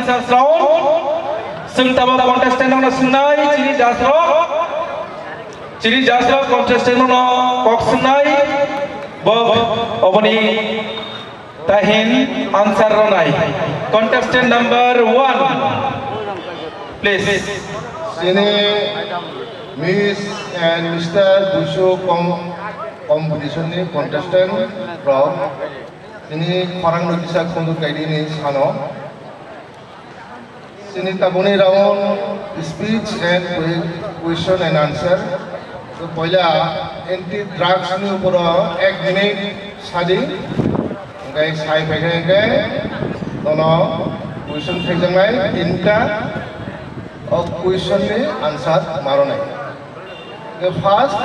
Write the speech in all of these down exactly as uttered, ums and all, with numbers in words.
Sir Sound, chwng tabuk contestant rokno swngnai, chini judge rok, chini judge rok contestant rokno kok swngnai, bo oboni tahin answer rwnai. Contestant number one, please. Chini Miss and Mister Busu com-, competition ni contestant rok, chini khorang no kisa khunju kaidi ni sano. Chini tabukni round speech and que-, question and answer. To poila anti drugs ni uporo ek minute sadi. Hingke sai phaikhe hingke tono question thaijaknai tinta. O question ni answer maronai. Hingke first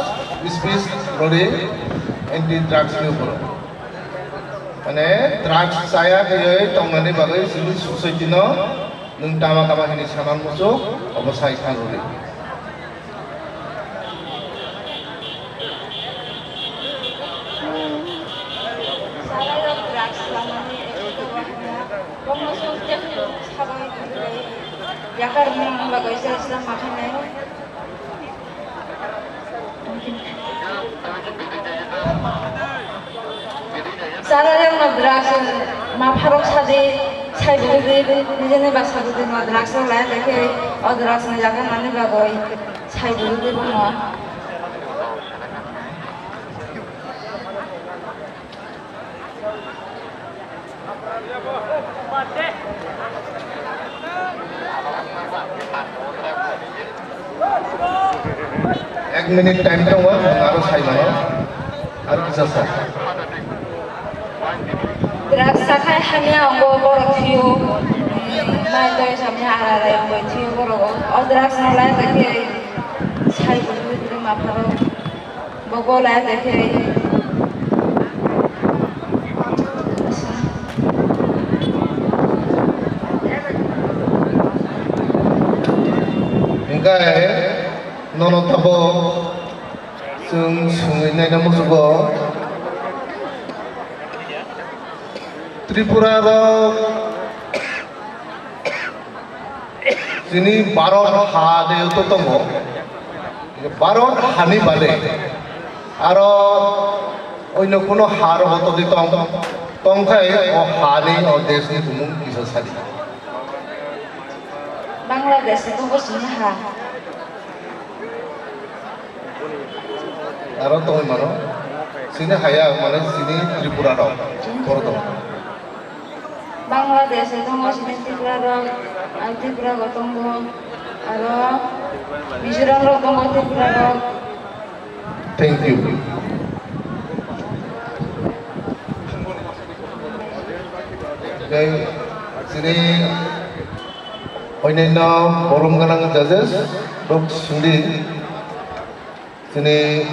speech rodi anti drugs ni uporo. Mane drugs chaya khaiwi tongnani bagwi chini society no nwng tama tama hini sanan muchuk obo sai kha rodi. Chaya drugs lamani ekta wahana, bono song jakni sabai khaiwi yakar ni bagwi chesta makhanai. Chara yang no drugs ma pharok sadi, sai bwrwi di, nijeni basa bwrwi no drugs lai khe, o drugs no jaga nani bagwi sai bwrwi di bono. Ek minute time tongo, aro sai mano. Aro kisa sa. Drugs sakhai hamya ongo borok thio. Mai toi samya ara rai ongo thio borok. O drugs no lai khe sai bwrwi bwrwi ma pharo. Bogo lai de khe. Hingke nono tabo chwng swngwi naina muchugo. Tripura rok chini Bharat ha de to tongo. Bharat hani bade aro oino kuno ha rogo todi tong, tongkhai o hani o deshni bumung kisa sadi. Bangladesh ni tongo chini ha. Aro tongwi mano. Chini haya mane chini Tripura rok. Boro tongo. Bangladesh tongo chini Tripura rok, ah, Tripura bo tongo. Aro Mizoram rok tongo Tripura rok. Thank you. Tei chini onyaino borom gwnang judges rok sindi. Chini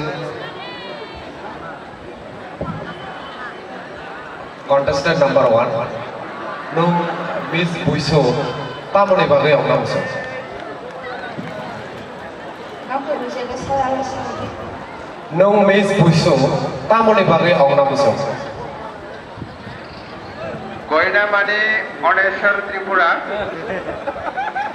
contestant number one, nwng Miss Buiso tamoni bagwi ongna muchung? Nwng Miss Buiso tamoni bagwi ongna muchung? Koinamani Oneswar Tripura.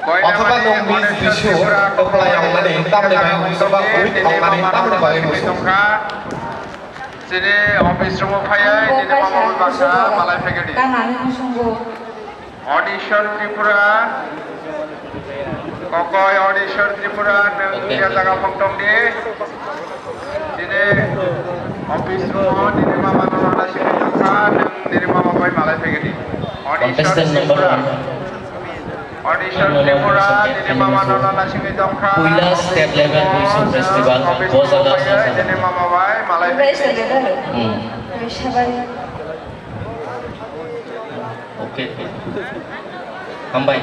Othoba nwng Miss Buiso Tripura, Koinamani Oneswar Tripura, tamni bai Buiso ba tini mama no tongkha. Chini office room o phaiya, tini mama bai baksa malai phegedi. Oneswar Tripura. Kokoi Oneswar Tripura, nwng ya jaga phang tong di. Nini office room o nini mama no nana simi tongkha, nwng nini mama bai malai phegedi. Oneswar Tripura. Oneswar Tripura, nini mama no nana simi tongkha. Puila state level Buiso festival, office room o phaiya, nini mama bai malai phegedi. Hmm. Okay. Hambai.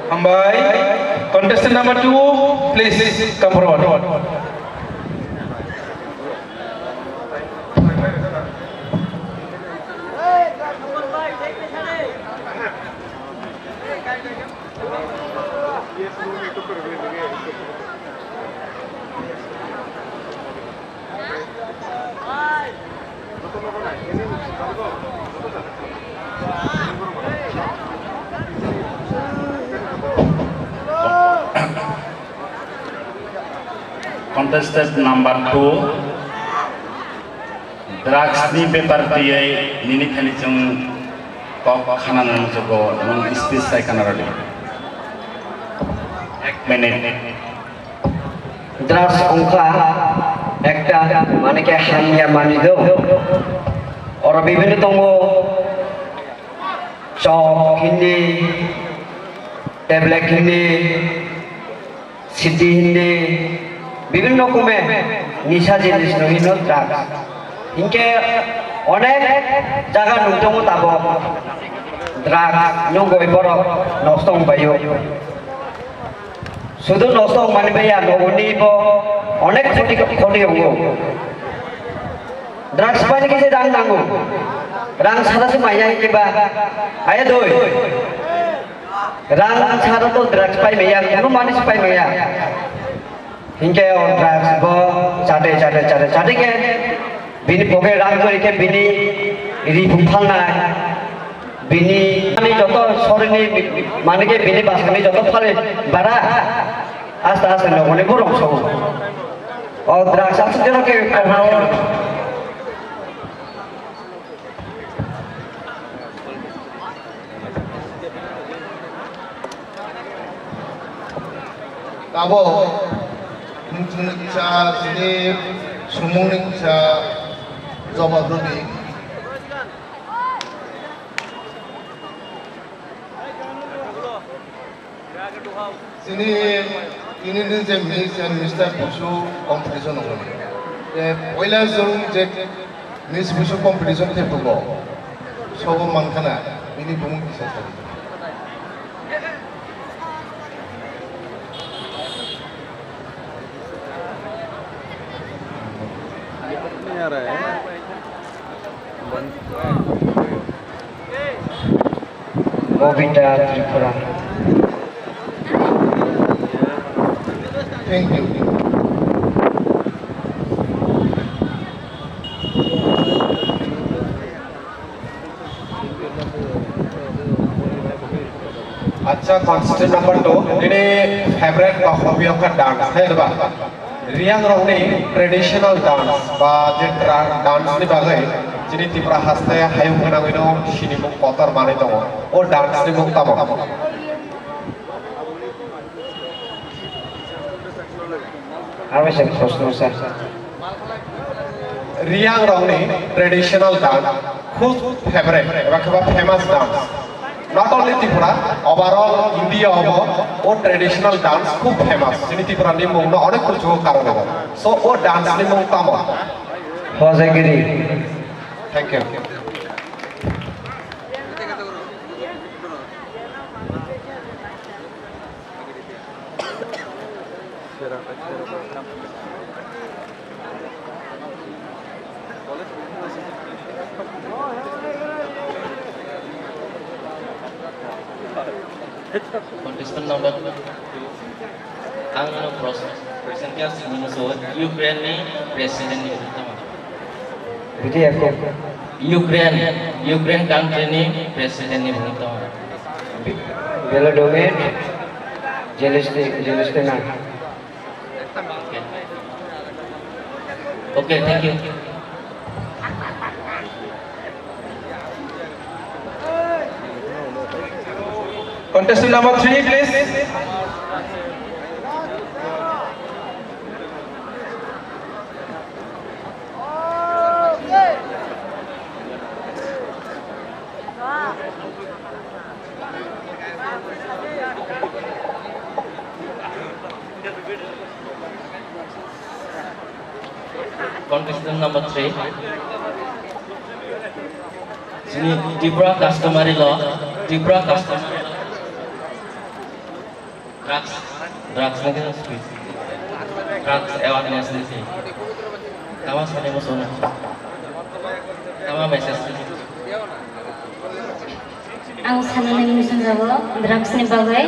Hambai. Contestant number two, please come forward. Contestant number two, drugs ni bepar tiyai nini thani chwng kok khana nang jogo nwng speech sai khana rwdi. Ek minute. Drugs wngkha ekta, mane khe, hamya manwi do. Oro bibhinno tongo, chok hindi, tablet hindi, sidi hindi, bibhinno rokomer nisa jinis no hino drugs. Hinkhe onek jaga nung tongo tabok drugs nugwi borok nosto wng bai o. Sudu nosto wngmani bai ya, nogoni bo onek khoti, khoti wngo. Drugs paini kisa rang nango. Rang sara se maya hinkhe ba. Aya doi. Rang sara to drugs pai maya, kunu manis pai maya. Hinkhe o drugs bo chate, chate, chate, chate khe bini pocket rang kori khe bini ri phung phalnai. Bini ani joto sorini mane khe bini basani joto phale bara aste aste nogoni borok sobo. O drugs asuk jeno khe. Tabok nwng chini kisa chini sumungni kisa jobab rwdi. Chini, chini ni je Miss and Mister Busu competition wngo. Je poila chwng je Miss Busu competition khe bugo. Sobo mankhana, bini bumung kisa sadi. Bobita Tripura. Thank you. Acha, contestant number two, nini favorite ba hobby wngkha dance, hai ba? Riyang rokni traditional dance ba je tra-, dance ni bagwi chini Tripura haste hayung gwnangwino sinimung kotor manwi tongo. O dance ni mung tamo? Aro se proshno sa. Riyang rokni traditional dance khub favorite eba khe ba famous dance. Not only Tripura, overall India obo o traditional dance khub famous. Chini Tripura ni mung no onek kuchugo karon ego. So o dance ni mung tamo? Hojagiri. Thank you. Contestant number two, ang no pros-, present ya sini so Ukraine ni president ni utama. Bidi aku. Ukraine, Ukraine country ni president ni utama. Volodymyr Zelensky, Zelensky na. Okay, thank you. Contestant number three, please. Contestant number three. Chini Tripura customary law, Tripura customary law. Drugs, drugs ni khe swi. Drugs awareness ni khe. Tama sani mo sona. Tama message ni. Ang sanani muchungjago drugs ni bagwi.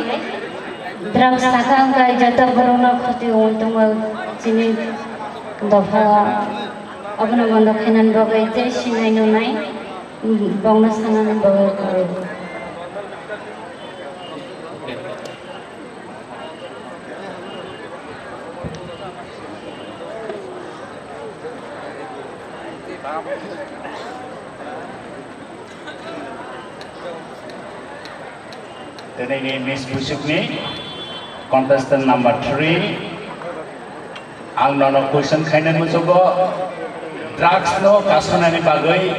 Drugs sakha wngkha joto borokno khoti wng tongma chini dopha. Obono bondo khainani bagwi tei sinai nunai bongno sanani bagwi. Tini ni Miss Busuk ni contestant number three. Ang nono question khainai muchugo, drugs no kasonani bagwi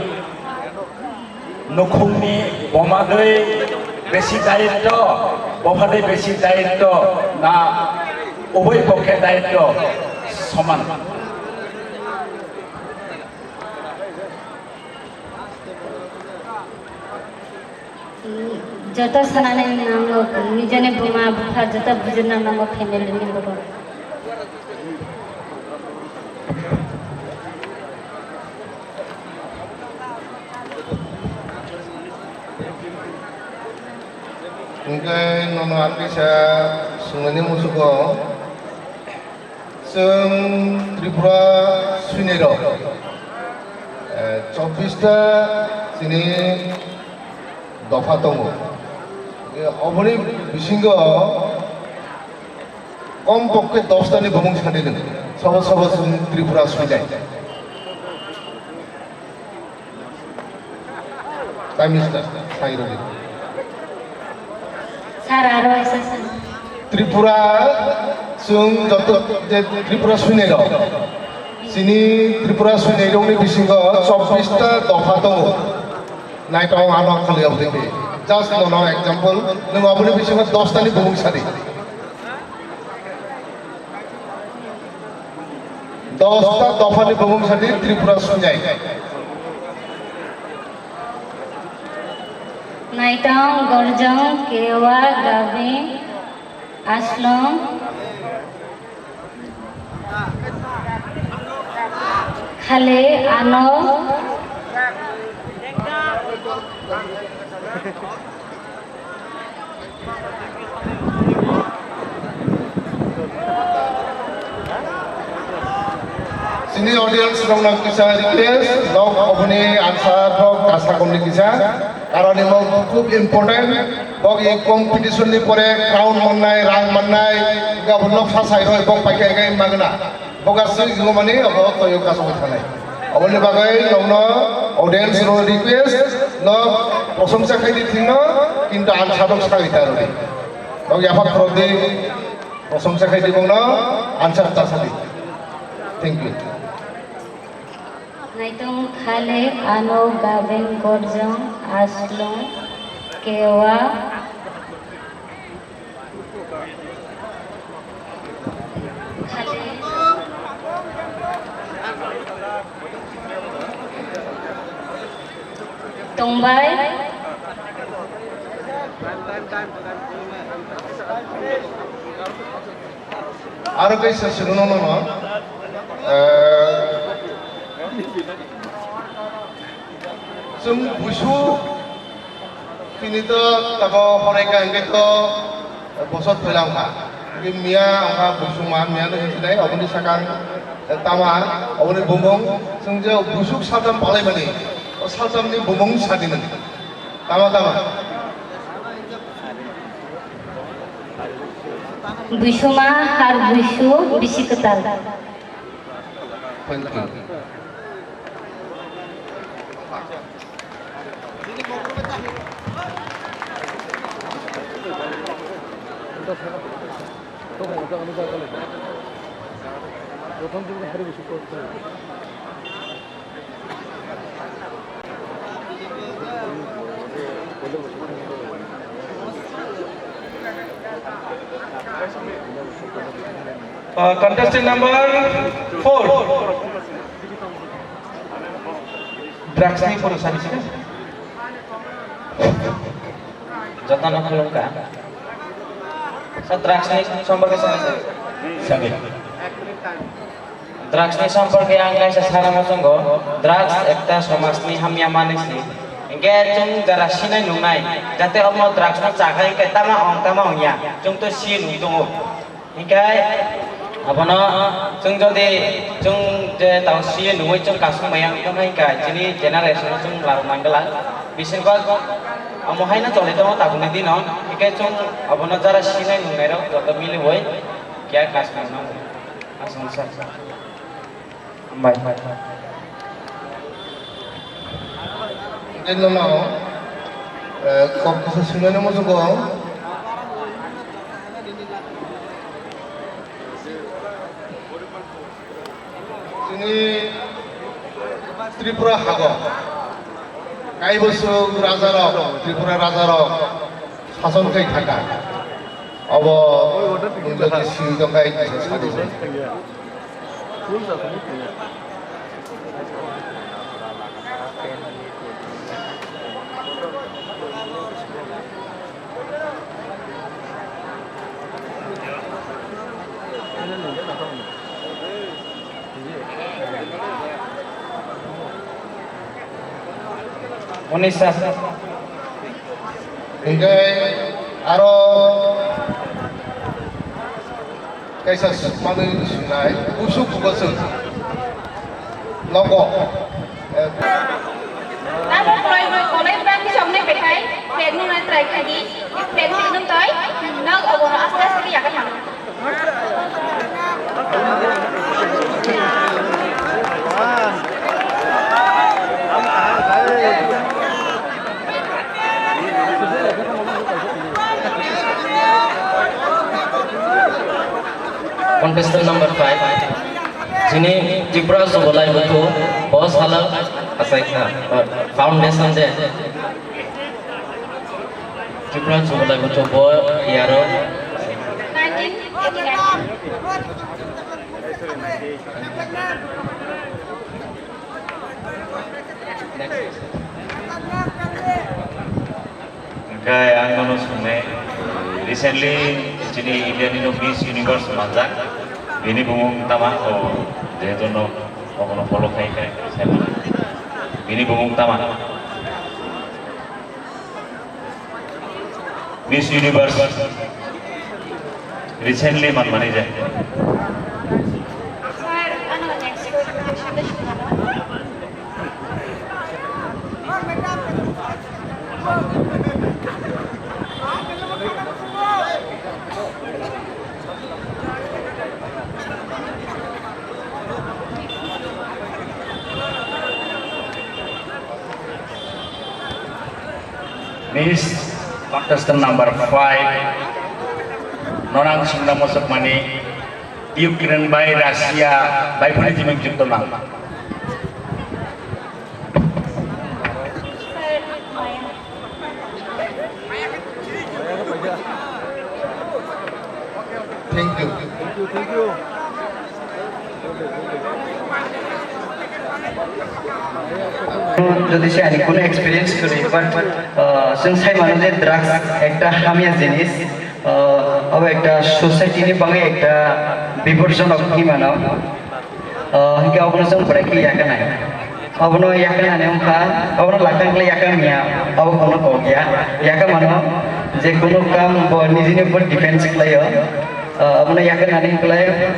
nukhungni bomadwi besi dayitto, bophadwi besi dayitto na ubui pokhe dayitto soman? Joto sanani nango, nijeni buma bupha joto bujina nango, family ni borok. Hingke nono ang kisa swngnani muchugo. Chwng Tripura swinai rok, eh, chobbish ta chini dopha tongo. Eh, oboni bisingo kom pokhe dos ta ni bumung sadi rw, sobo sobo chwng Tripura swinai. Prime Minister, sai rwdi. Sir, aro kaisa sir. Tripura, chwng joto je Tripura swinai rok. Chini Tripura swinai rokni bisingo chobbish ta dopha tongo. Naitong ano khali oboni. Just nono example, nwng oboni bisingo dos ta ni bumung sadi. Dos ta dopha ni bumung sadi Tripura swinai. Naitong, Gorjong, Kewa, Gabing, Aslong, Khale, Ano. Chini audience rokno kisa request, nok oboni answer rok kasa konni kisa, karon imo khub important, bok i competition ni pore crown mannai, rang mannai, gabon nok sa sai roi bok paikha khe magna. Boga swi gumani abo toyo kasugwi thanai. Aboni bagwi nokno audience no request, nok prosongsa khai di thwino, kintu ang sadok sagwi ta rwdi. Nok yapha khorok di prosongsa khai di bongno answer ta sadi. Thank you. Naitong Khale, Ano, Gabeng, Gorjong, Aslong, Kewa, Tongbai. Aro kaisa swrwngno nono, eh, chwng busu tini to tabok horai ka hingke to bosor phaila wngkha. Hingke miya wngkha busuma, miya no hinsinai, oboni sakang, eh, tama, oboni bumung, chwng je busuk saltam palaimani, o saltamni bumung sadinani. Tama, tama. Busuma har busu bisi kwtal. Thank you. Uh, contestant number four. Drugs ni photo sadi sini. Jotono khulumkha. Sa drugs ni somporke sadi sini. Sadi. Drugs ni somporke ang kaisa sana muchungo. Drugs ekta somaj ni hamya manwi se. Hingke chwng jara sinai nungnai, jate omo drugs no chakha hingke tama ong tama ongya, chwng to si nung tongo. Hingke abono chwng jodi chwng je tao siye nungwi chwng kasung maya wngkha hingkha chini generation o chwng larok manglak. Bising bak omo haino choli tongo tabukni dino. Hingke chwng abono jara sinai nungnai rok joto miliwi kya kasung mano. Aswk sa. Hambai. Tei nono, eh, kok kisa swinani muchungo. Chini Tripura hago kaiboswk rajarok, Tripura rajarok sason khai thaka. Obo jodi swi tongkha, kisa sadi se. Unisa. Hingke aro kaisa manwi sunai, usuk bwswk nogo. Abo kolai kolai bang somne bekhai, pek nung nai try khai di, pek nung nung toi, nang obono aste aste ke yakan hang. Contestant number five, chini Tripura Subolai Buthu, bo salak achaikha, foundation de. Tripura Subolai Buthu, bo yaro. Hingke ang nono swngnai, recently chini India ni no Miss Universe manjak, bini bumung tama o, jehetu no obono follow khai khai sai mano. Bini bumung tama. Miss Universe recently manmani je. Miss contestant number five, nonang singna mosok mani, Ukraine bai Russia bai phani jimik jukto nang. Thank you. Thank you, thank you. Jodi se ani kuno experience kwrwi, but, uh, chwng sai mano je drugs ekta hamya jinis, uh, abo ekta society ni bagwi ekta bipodjonok hinwi mano. Uh, hinkhe obono chwng bwrwi khe yakarnai. Obono yakarnani wngkha, obono lakang khlai yakar manya, obo kono kok ya. Yakar mano je kono kam bo nijini upor defense khlaio. Uh, obono yakarnani wngkhlai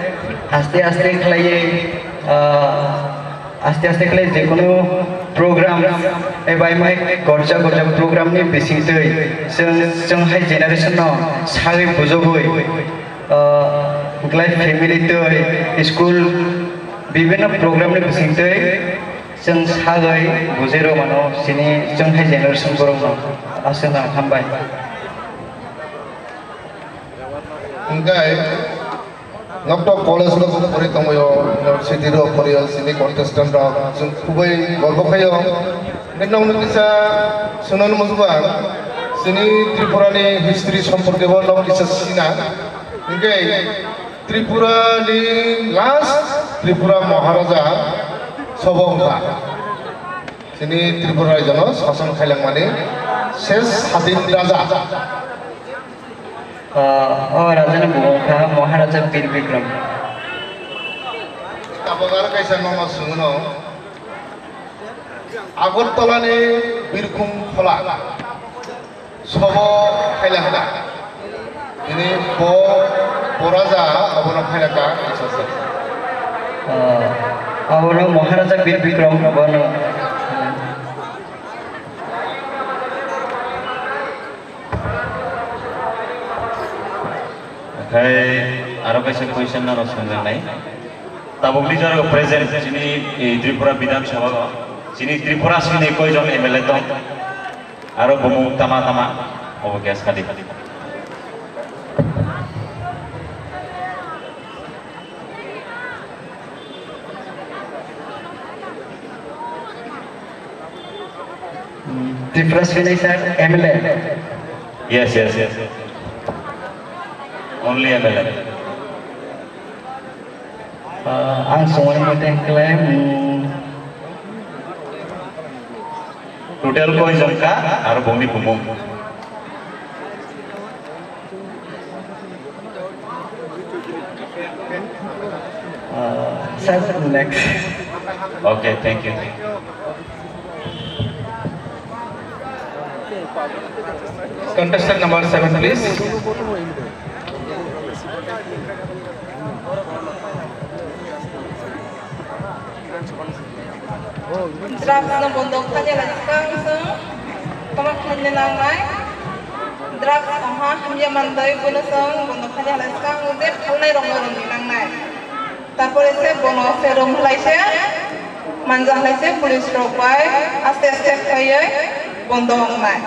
aste aste khlaiwi, uh, aste aste khlai je kono program eba mai gorja gorja program ni bisingtwi chwng, chwng hai generation no sagwi bujogwi, uh, wngkhlai family twi school bibinno program ni bisingtwi chwng sagwi bujai rw mano chini chwng hai generation borok no. Aswkno hambai. Hingke nokto college rok pori tongbaio, university rok pori o, chini contestant rok chwng khubui gorbo khaio. Hingke nokno kisa swngnani muchungo ang, chini Tripura ni history somporke bo nok kisa sina. Hingke Tripura ni last Tripura Maharaja sobo wngkha. Chini Tripura rajyono sason khailangmani ses sadin raja. Ah, o rajani bumung wngkha Maharaja Bir Bikram. Tabuk aro kaisa nono swngno. Agartala ni Birkhum Khola sobo khailangkha. Bini bo, bo raja abono khailangkha, aswk se. Ah, abono Maharaja Bir Bikram abono. Okhai aro kaisa question nano swngjaknai. Tabukni jorao present chini, eh, Tripura Bidhan Sabha o Chini Tripura sini koijon M L A tong? Aro bumung tama tama obo khe sadi. Tripura sini sir M L A. Yes, yes, yes. Only M L A. Ah, ang sungani mate hingkhe, hmm, total koi jon ka aro bongni bumung? Ah, sir, next. Okay, thank you, thank you. Contestant number seven, please. Drugs no bondo khlai ya lai swkang chwng tamo khlaina nangnai. Drugs oha hamya mandai bono chwng bondo khlai ya lai swkang je phalnai rok no rwngni nangnai. Tarpore se bono se rom khlai se manja khlai se police rok bai aste aste khlaiwi bondo wngnai.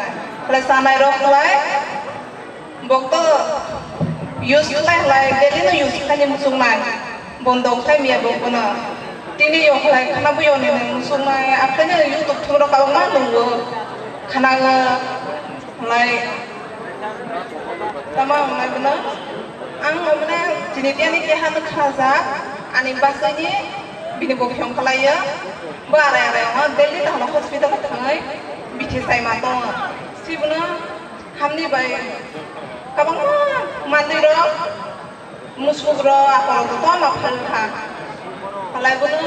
Khlai chanai rok khlai bok to use khlai khlai daily no use khlai ni muchung nai bondo khlai miya bok bono. Tini yo khlai khana buyo ni muchung nai akhai ni YouTube thung rok kabang ma nungo khana o. Lai tamo wngnai bono ang mane chini tiyani keha no khajak ani bwswini bini bo phiyong kalaio bo arai arai wngo daily tahno hospital thangwi bithi sai ma tongo si bono hamni bai kwbangma manwi rok. Musuk rok akorok joto ma phalkha. Halai bono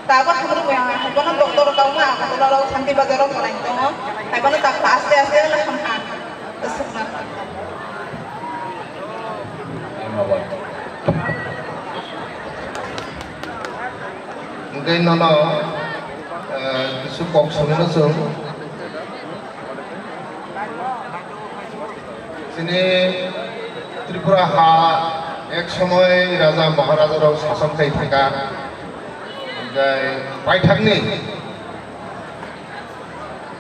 tabo hamrwk ya, hai bono doctor tongma, akorok santi bazar rok kwlai tongo. Hai bono takla aste aste wngna hamkha. Aswkna. Hingke nono, eh, kisu kok songno chwng. Chini Tripura ha ek somoy raja maharaja rok sason khai thangkha. Hingke paithakni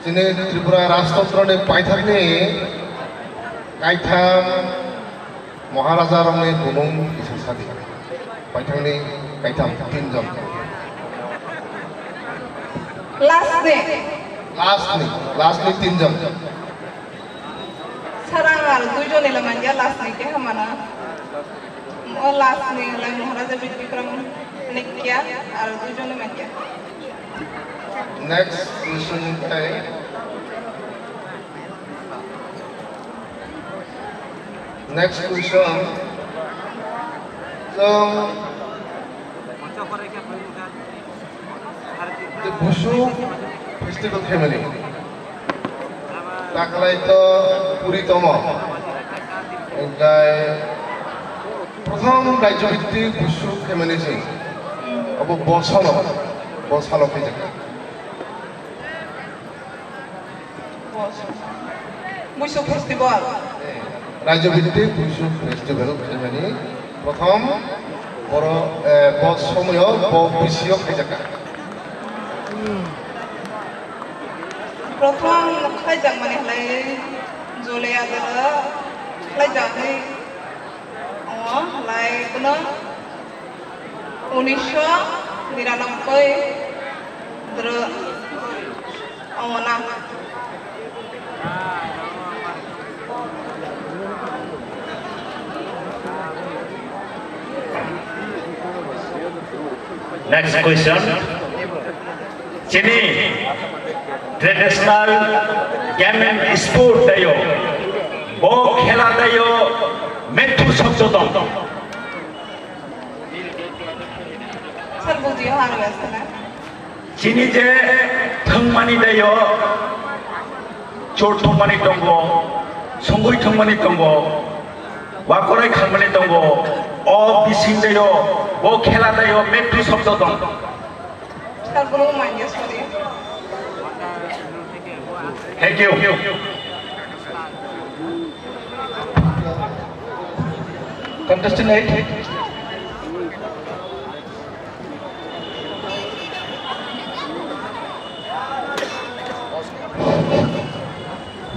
chini Tripura rajtontro ni paithakni kaitham Maharaja rokni bumung kisa sadi. Paithakni kaitham, tinjon. Last ni. Last ni, last ni tinjon. Sir, ang aro duijon ni le manya last ni keha mana. O last ni le Maharaja Bir Bikram ni kya aro duijon ni manya. Next question ni tai. Next question. Chwng the Busu festival family. Taklai to puri tomo. Engkai prothom rajyo bhitti Busu family se. Abo bosano, bosalo khaijak. Busu festival. Rajyo bhitti Busu festival khaimani prothom boro, eh, bo somoyo bo bisio khaijakha. Prothom khaijakmani halai Jole Adara khaijakmani. Omo halai bono unisho niranobboi dro omo na. Next question. Chini traditional game and sport tayo. Bo khela tayo methu sobdo tong. Sir, bujiyo, ano asana. Chini je thwngmani tayo, chor thwngmani tongo, songwi thwngmani tongo, wakorai khalmani tongo, o bising tayo, bo khela tayo methu sobdo tong. Sir, bro, manya, sorry. Thank you. Contestant eight.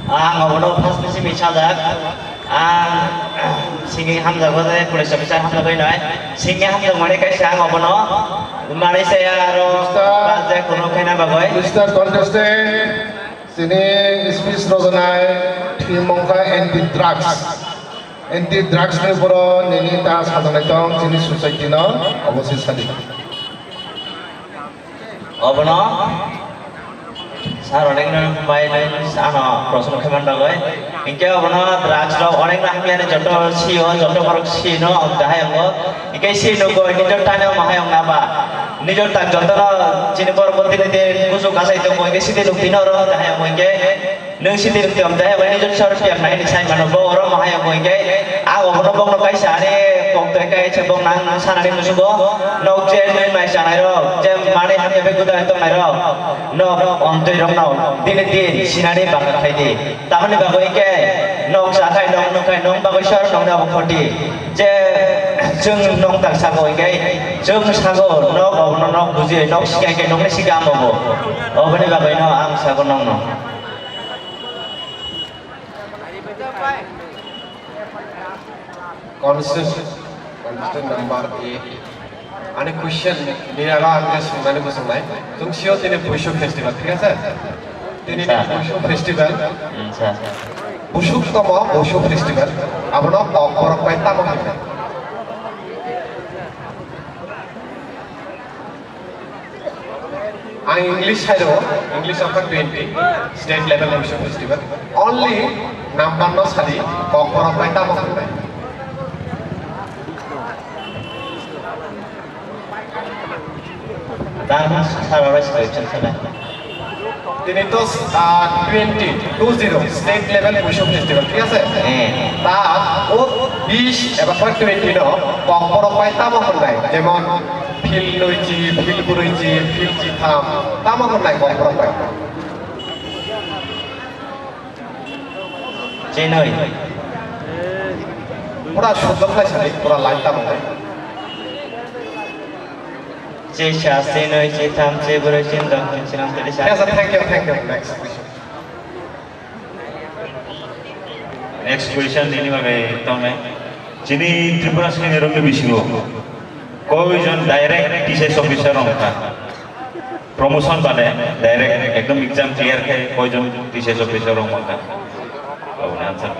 Ang obono first ni simi sajak. Ang singing hamjago je police officer hamjagwi noi. Singing hamjakmani kaisa ang obono manwi saya aro Mister bajak kono khaina bagwi. Mister Contestant, chini speech rojanai thwimung kha anti drugs. Anti drugs ni boro nini ta sajaknai tong chini society no obo se sadi. Obono sir onek no bai ano proshno khe man bagwi. Hinkhe obono drugs rok onek no hamya ni joto sio, joto borok sino, omo tahai ongo. Hinkhe sino koi nijor tani omo hai ong naba. Nijor tak joto no chini borok bo tini te kuchuk kasai tongo, hinkhe sidi nuk tino oro omo tahai ongo hinkhe. Nwng sidi rwktwi amtwi hai bai nijor sar piyak nai hinwi sai mano, bo oro mahai abo hinkhe ang obono bokno kaisa ani kok twi kaisa bok nang nang sanani musugo. Nok je nwng nai chanai rok, je manwi hamya bai gwdalwi tongnai rok, nok ontwi rok no dini din sinani baka khai di. Tamoni bagwi hinkhe nok cha khai, nok nuk khai, nok bagwi sor nokni abo khoti. Je chwng nong tak sago hinkhe chwng sago, nok obono nok buji, nok sika hinkhe nokni sika amo bo. Oboni bagwi no ang sago nokno. Contestant, contestant number eight. Ani question ni aro ang je swinani muchungnai. Chwng sio tini Buisuk festival, thik ase? Tini Acha. Buisuk festival. Acha. Busuk tomo Buisuk festival. Abono kok borok bai tamo hinwi. Ang English hai rw, English of twenty, state level Buisuk festival. Only number no sadi, kok borok bai tamo hinwi. Tamo sara bai sadi, sadi. Tini to, ah, twenty, two zero, state level Buisuk festival, thik ase? Eh. Ta o bish eba twenty no kok borok bai tamo hinwi, jemon Phil Noiji, Phil Buruiji, Phil Chitham, tamo hwnlai kok borok bai. Chinwi. Pura suddo khlai sadi, pura line tamo bai. Chisa, chinwi, chitham, chibrwi, chindok, chinam, tiri sa. Yes, sir. Thank you, thank you. Next question. Next question nini bagwi tongnai. Chini Tripura sini rokni bisingo koi jon direct T C S officer wngkha? Promotion bade direct ekdom exam clear khe koi jon T C S officer wngkha? Aboni answer.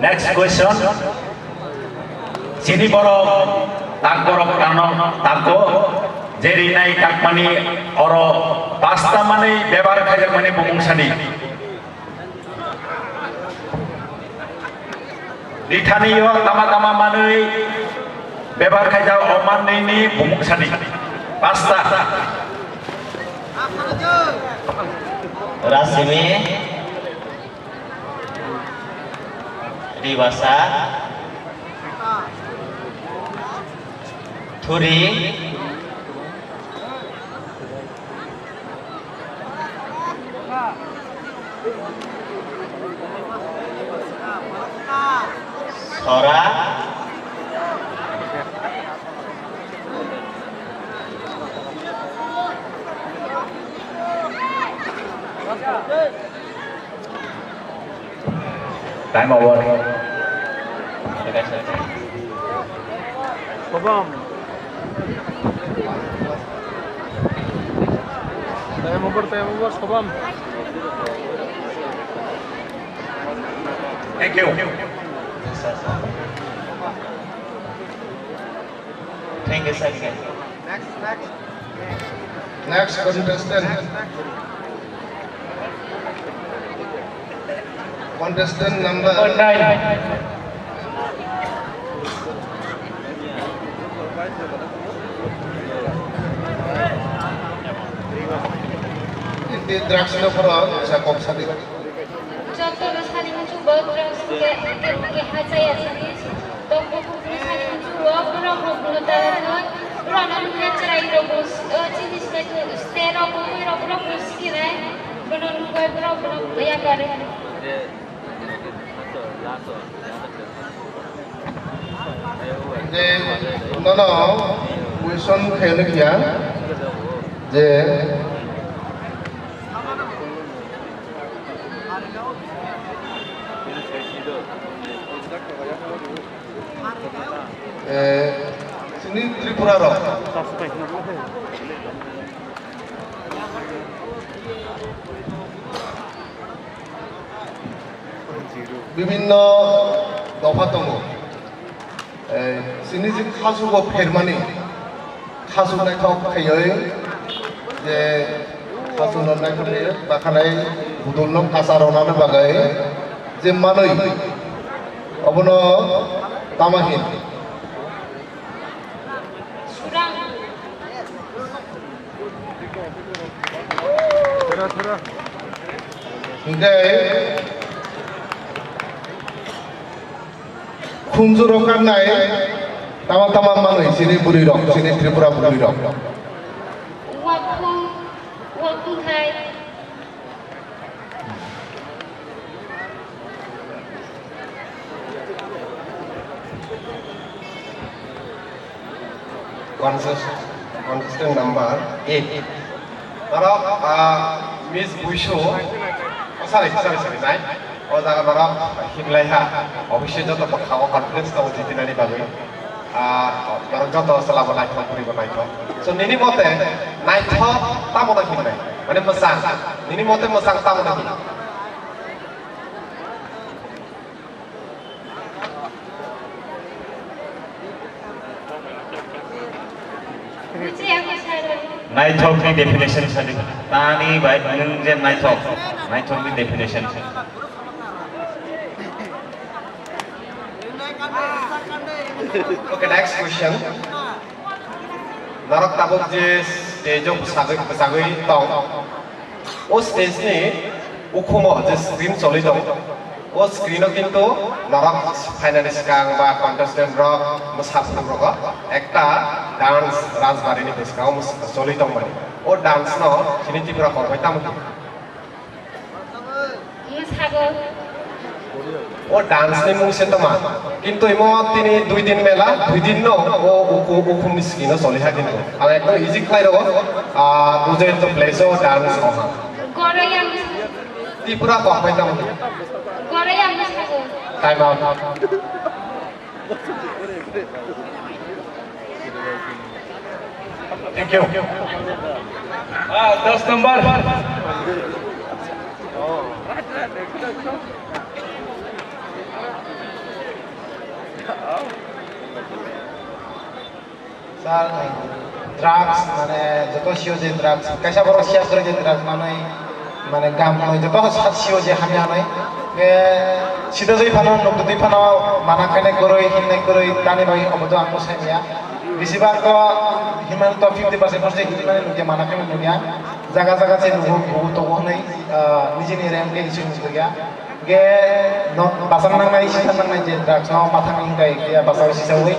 Next question. Chini borok tak borok tano tako je rinai takmani oro pasta manwi bebar khaijakmani bumung sadi. Rithani yo tama tama manwi bebar khaijak o manwi ni bumung sadi. Pasta. Rasimi. Riwasa. Thuri. Sora. Time over. Kobam. Time over, time over, kobam. Thank you. Thank you, sir. Next, next. Next contestant. Contestant number nine. Hindi drugs no pura sa kok sadi. Jotono sani muchungo drugs khe, khe, khe hachaya sani. Tongbo kubui sani muchungo borok rok bono dara thoi. Borok no nukya chwrai rok bo, o, chini state, state rok bo, borok rok bo sikinai. Bono nugwi borok bono yapari. Je nono question khailak ya je Eh, chini Tripura rok bibinno dopha tongo. Eh, chini je khasu bo phermani, khasu naithok khaiwi je khasu no naithok khaiwi bakhanai budul no kasa rwnani bagwi je manwi obono tama hin. Hingke khumjuro karnai tama tama manwi chini bwrwi rok, chini Tripura bwrwi rok. Wakhung, wakhung khai. Contest-, contestant number eight. Norok, ah, Miss Buisu, oh, sorry, sorry, sorry, nai. O jaga norok himlai ha, obviously joto bwkha o confidence tongo jitinani bagwi. Ah, norok joto chwla bo naithok, bwrwi bo naithok. So, nini mote naithok tamo no himnai? Mane mwchang, nini mote mwchang tamo no himnai? Naithok ni definition sadi. Tani bai nwng je naithok, naithok ni definition. Okay, next question. Norok tabuk je stage o bwsagwi, bwsagwi tong, o stage ni ukhumo je screen choli tong, o screen o kintu norok phainani swkang ba contestant rok, mwsa phuru rogo ekta dance Rajbari ni bwskango mwsa choli tongmani. O dance no chini Tripura kok bai tamo khe? Mwsago. O dance ni mung se toma. Kintu imo tini dui din mela, dui din no o uku-, ukhum ni skin o choli ha kintu. Ang ekdom easy khlai rogo. Ah, ujento place o dance o ha. Goroi ang. Tripura kok bai tamo. Goroi ang mwsago. Time out. Thank you. Ah, das number. Sir, drugs, mane, joto sio je drugs, kaisa borok siya kore je drugs manwi, mane, gam manwi, joto sa-, sio je hamya hanwi. Ke sida jai phano, nukdwi phano, mana khainai kwrwi, hinnai kwrwi, tani bagwi obo to ang bwsai manya. Bisi bak to himani to fifty percent porse himani nukya, mana khainai nukya. Jaga jaga se nugo, bugo togo hwnwi, ah, nijini rank ke issue nukya. Ge no basang nangnai, sisa nangnai je drugs no mathang hingkai, ya basao sisawi.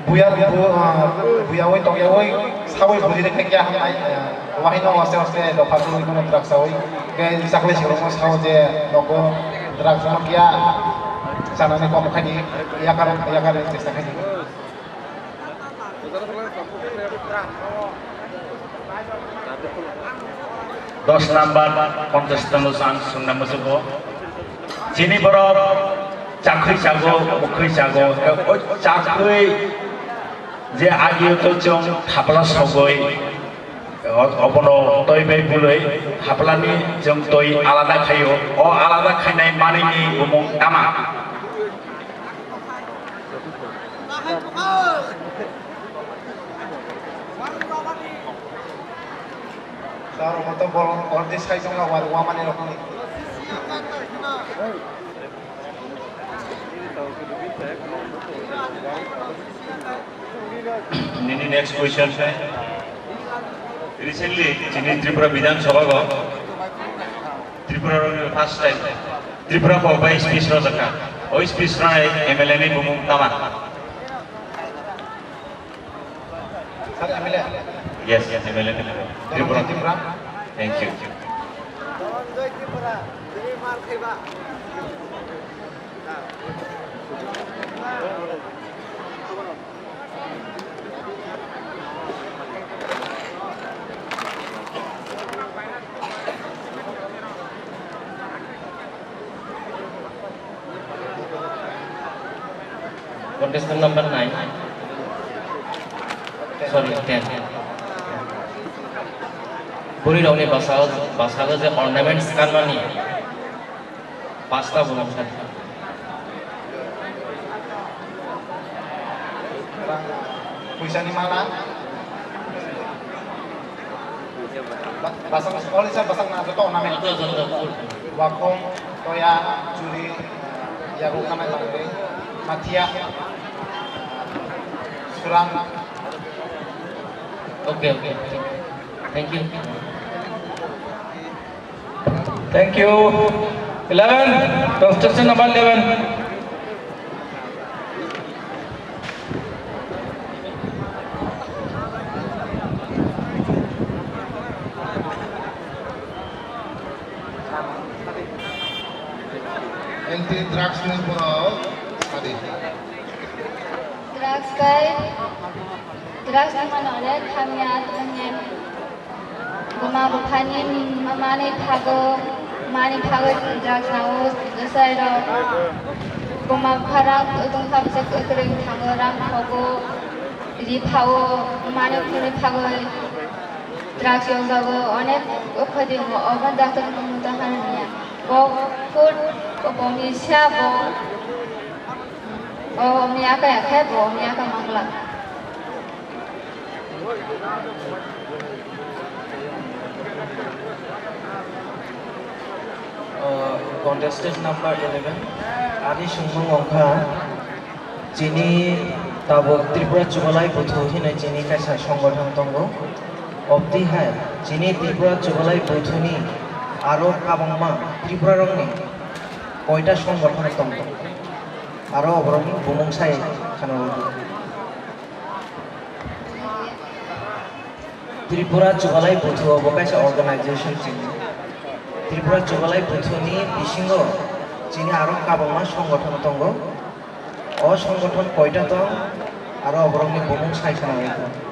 Buya, bu-, ah, buyawi tongyawi sawi bujiri khe kya hamnai, ah, wahino aste aste dopha twi kono drugs sawi. Khe chakle sikrokno sao je nogo drugs no kya chanani kom khaidi yakar, yakar chesta khaidi. Dos number contestant o ang swngna muchungo. Chini borok chakhwi chago, mukhwi chago, o chakhwi je agi to chwng thapla sogwi, o-, obono twi bai bwlwi thaplani chwng twi alada khaio. O alada khainai manwini bumung tama? Sir, omo to borok already sai tongkha, war wamani rokni. Nini next question se. Recently, chini Tripura Bidhan Sabha go, Tripura rokni first time Tripura kok bai speech rwjakha. O speech rwnai M L A ni bumung tama? Sir, M L A. Yes, M L A ni bumung. Tripura. Tripura. Thank you. Dhonanjoy Tripura, tini mar khaiba. Contestant number nine. Sorry, ten. Bwrwi rokni bwsao, bwsao je ornaments kanmani pasta bo nukha. Puisani mala. Ba-, basang, all isa basang na joto ornament. Joto, joto, full. Wakhong, toya, churi, yago kanai langwi, mathia, surang. Okay, okay. Thank you. Thank you. Eleven, contestant number eleven. Anti drugs ni borok sadi. Drugs kai, drugs ni mano onek hamya, hamya. Buma buphani manwi phago, manwi phago drugs nao, bwsai rok. Buma bupha rang tongkha bwsai kwrwng thango, rang khogo, ri phao, manwi phunwi phagoi drugs yokjago, onek okhadi wngo, obo doctor ni muitu hano niya. Bo food, bo bomni sia bo, o miya kaya khe bo miya ka mangla. Uh, contestant number eleven, ani sungmung wngkha, chini tabuk Tripura Chubalai Buthu hinwi chini kaisa songgothon tongo. Obtwi hai chini Tripura Chubalai Buthuni aro kabangma Tripura rokni koita songgothon tongo, aro oborokni bumung sai khana rwdi. Tripura Chubalai Buthu bo kaisa organization chini. Tripura Chubalai Buthuni bisingo chini aro kabangma songgothon tongo. O songgothon koita tong, aro oborokni bumung sai khana rwdi.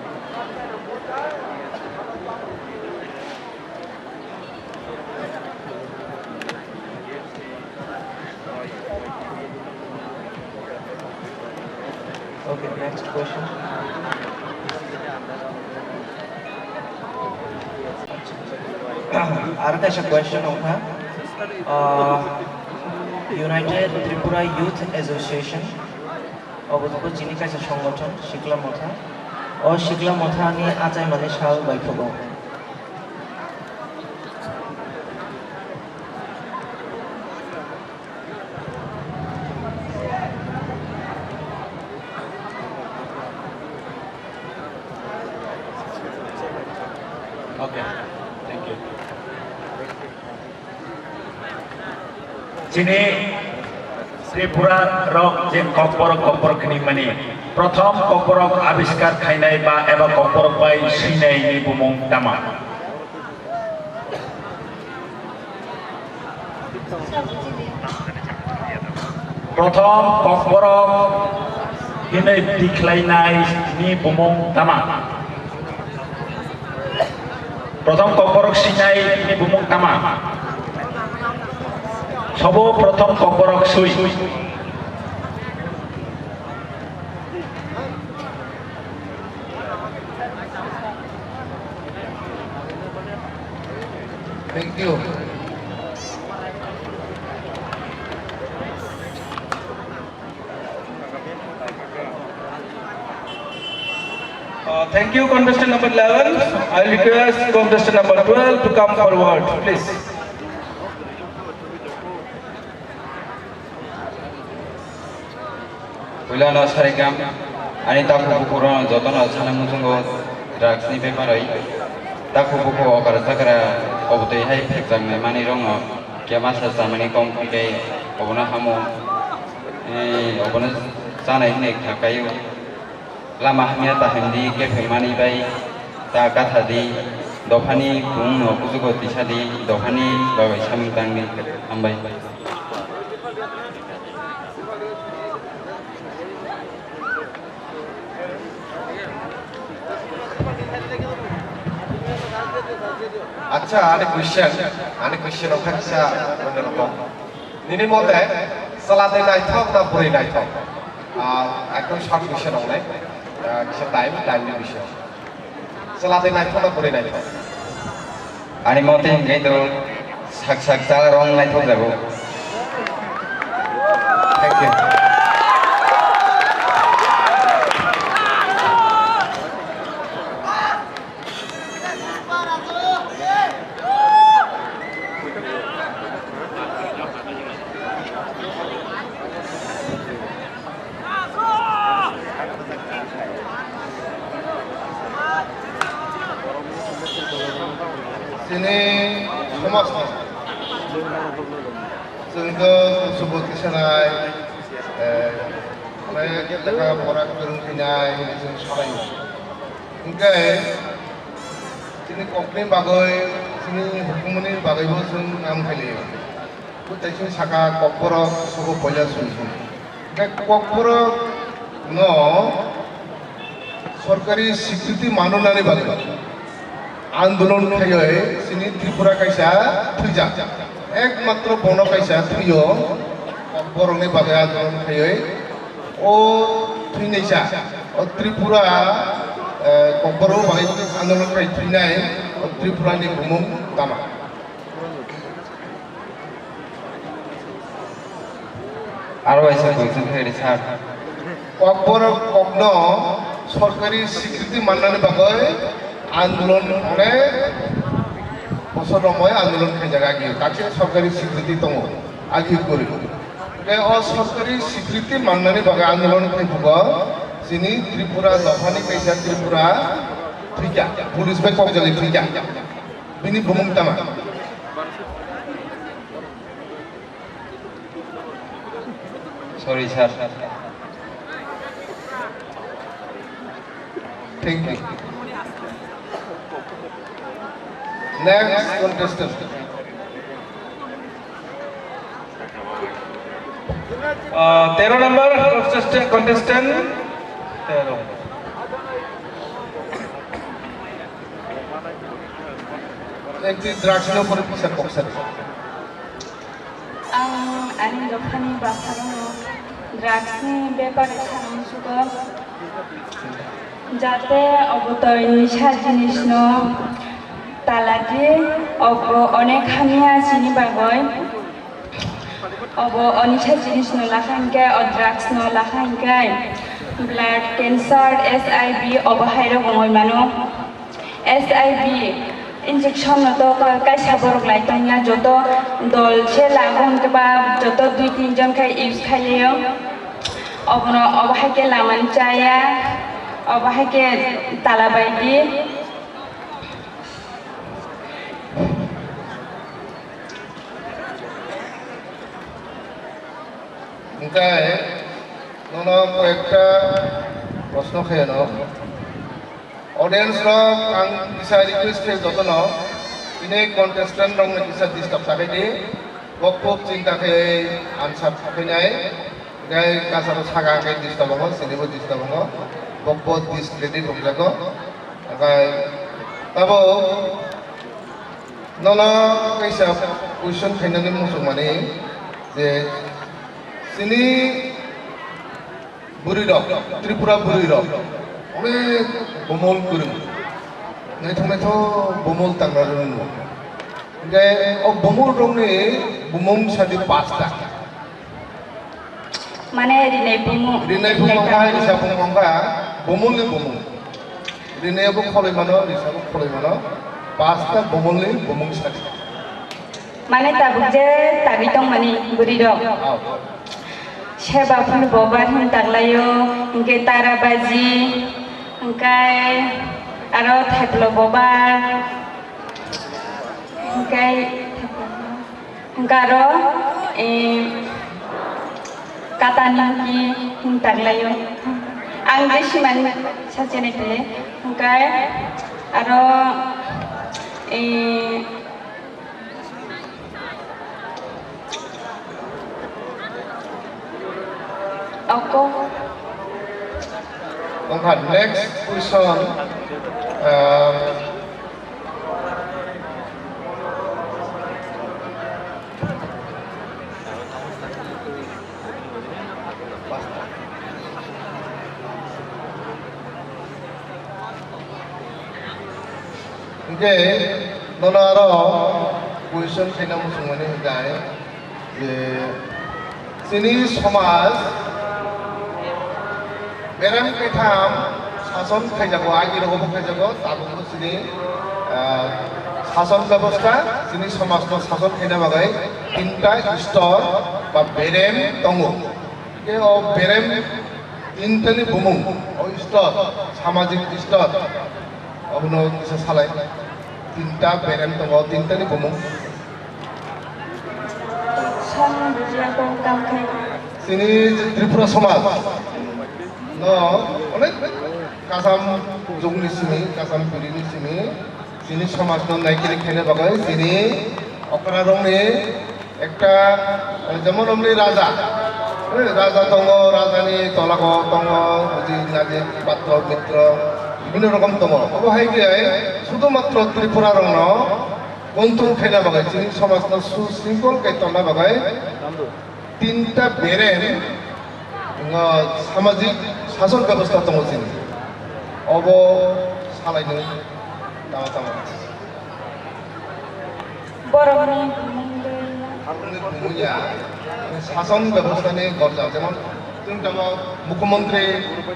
Okay, next question. Aro kaisa question wngkha, uh, United Tripura Youth Association, obo chini kaisa songgothon, Sikla Motha. O Sikla Mothani achaimani sal bai phugo. Okay, thank you. Chini Tripura rok je kokborok kokborok hinwi mani, prothom kokborok abiskar khainai ba eba kokborok bai swinai ni bumung tama? Prothom kokborok hinwi tikhlainai ni bumung tama? Prothom kokborok swinai ni bumung tama? Sobo prothom kokborok swi. Thank you. Uh, thank you, contestant number eleven. I request contestant number twelve to come forward, please. Puila no sarikam, ani takhuk bukhuk rok jotono sana muchungo drugs ni bepar oi. Takhuk bukhuk okra chakra obotwi hai phekjaknai manwi rokno kemasa chamani kom khe obono hamo, eh, obono chanai hinwi kha kaio. Lama hamya ta himdi, kepeng mani bai ta katha di, dophani bung no kuchugo tisa di, dophani babai samung tang di. Hambai. Ani question, ani question wngkha kisa onno rokom. Nini mote chwla de naithok na bwrwi naithok? Ah, ekdom short question wngnai. Ah, kisa time, time ni bising. Chwla de naithok na bwrwi naithok? Ani mote hwnkhe to sak sak chwla rok naithok jago. Thank you. Chini somajno chwng to kuchugo tisanai, eh, onek lekha pora kwrwng khainai hinwi chwng salaio. Hinkhe chini kokni bagwi, chini hukumuni bagwibo chwng kam khailio. Bo teising saka kokborok sobo poila sumsum. Hinkhe kokborok no sorkari sikriti manunani bagwi andolon khaiwi chini Tripura kaisa thwijak. Ekmatro bono kaisa thwiyo, kokborokni bagwi andolon khaiwi o thwinaisa, o Tripura, eh, kokborok bagwi andolon khai thwinai o Tripurani bumung tama. Aro waisa question khe rw sir. Kokborok kokno sorkari sikriti mannani bagwi andolon onek bosor romwi andolon khaijak agio. Takse sorkari sikriti tongo, agio kwrwi. Tei o sorkari sikriti mannani bagwi andolon khaiphugo chini Tripura dophani kaisa Tripura thwikha, police bai kokjagwi thwikha. Bini bumung tama? Sorry, sir. Thank you. Next contestant. Uh, তেরো number contestant, contestant তেরো. Ekti drugs no pore kisa kok sari. Ang ani dophani bwsarokno drugs ni bepare sana muchugo, jate obo toi nisa jinis no tala di, obo onek hamya chini bagwi. Obo o nisa jinis no lakha hinkhe, o drugs no lakha hinkhe blood cancer, H I V obo hai rok wngwi mano. H I V injection no to ka-, kaisa borok lai tongya, joto dol se lago hinkhe ba joto dui tin jon khai use khai laio. Obono obo hai khe lamani chaya, obo hai khe tala bai di. Hinkhe nono koyekta proshno khaiyano. Audience rok ang kisa request khe jotono, tini contestant rokno kisa disturb ta khaidi, bok bok chinta khe answer ta khainai, hinkhe kasaro saka khe disturb wngo, sinibo disturb wngo, bok bok discredit wngjago. Hinkhe tabuk nono kaisa question khainani muchungmani je chini bwrwi rok, Tripura bwrwi rok onek bomol kwrwng, naithok naithok bomol tangra rwngo. Hinkhe o bomol rokni bumung sadi pasta. Mane rinai bumung. Rinai bumung wngkha, risa bumung wngkha, bumungni bumung. Rinai bo kholoi mano, risa bo kholoi mano. Pasta bumungni bumung sadi. Mane tabuk je tagwi tongmani bwrwi rok. Oh. Seba phul bobar hin taglaio, hinkhe tara baji, hinkhe aro thaiplo bobar, hinkhe. Hwnkhe aro, eh, kata nimki hwn taglaio. Ang je simani sachi nai pile, hwnkhe aro, eh, oko. Wngkha next question, ah, Hwnkhe nono aro question khaina muchungmani hwnkhe je chini somaj berem kaitham sason khaijago, agi rogo bo khaijago, tabukbo chini, ah, sason bebosta chini somajno sason khaina bagwi tinta istor ba berem tongo. Hwnkhe o berem tintani bumung, o istor, samajik istor, obono kisa salai. Tinta berem tongo, tintani bumung. Chini Tripura somaj no onek kasam jugni simi, kasam pirini simi, chini somaj no naikiri khaina bagwi chini okrarokni ekta, eh, jemon omni raja, eh, raja tongo, rajani tolago tongo, buji naji patro mitro, bibhinno rokom tongo. Obo hai khe sudhumatro Tripura rokno control khaina bagwi, chini somajno susringkhol khe tonna bagwi tinta berem, ngo samajik sason bebosta tongo chini. Obo salaino tama tama. Borokni bumung twi. Borokni bumung ya, sason bebosta ni gorjak, jemon, chwng tamo mukhyamantri,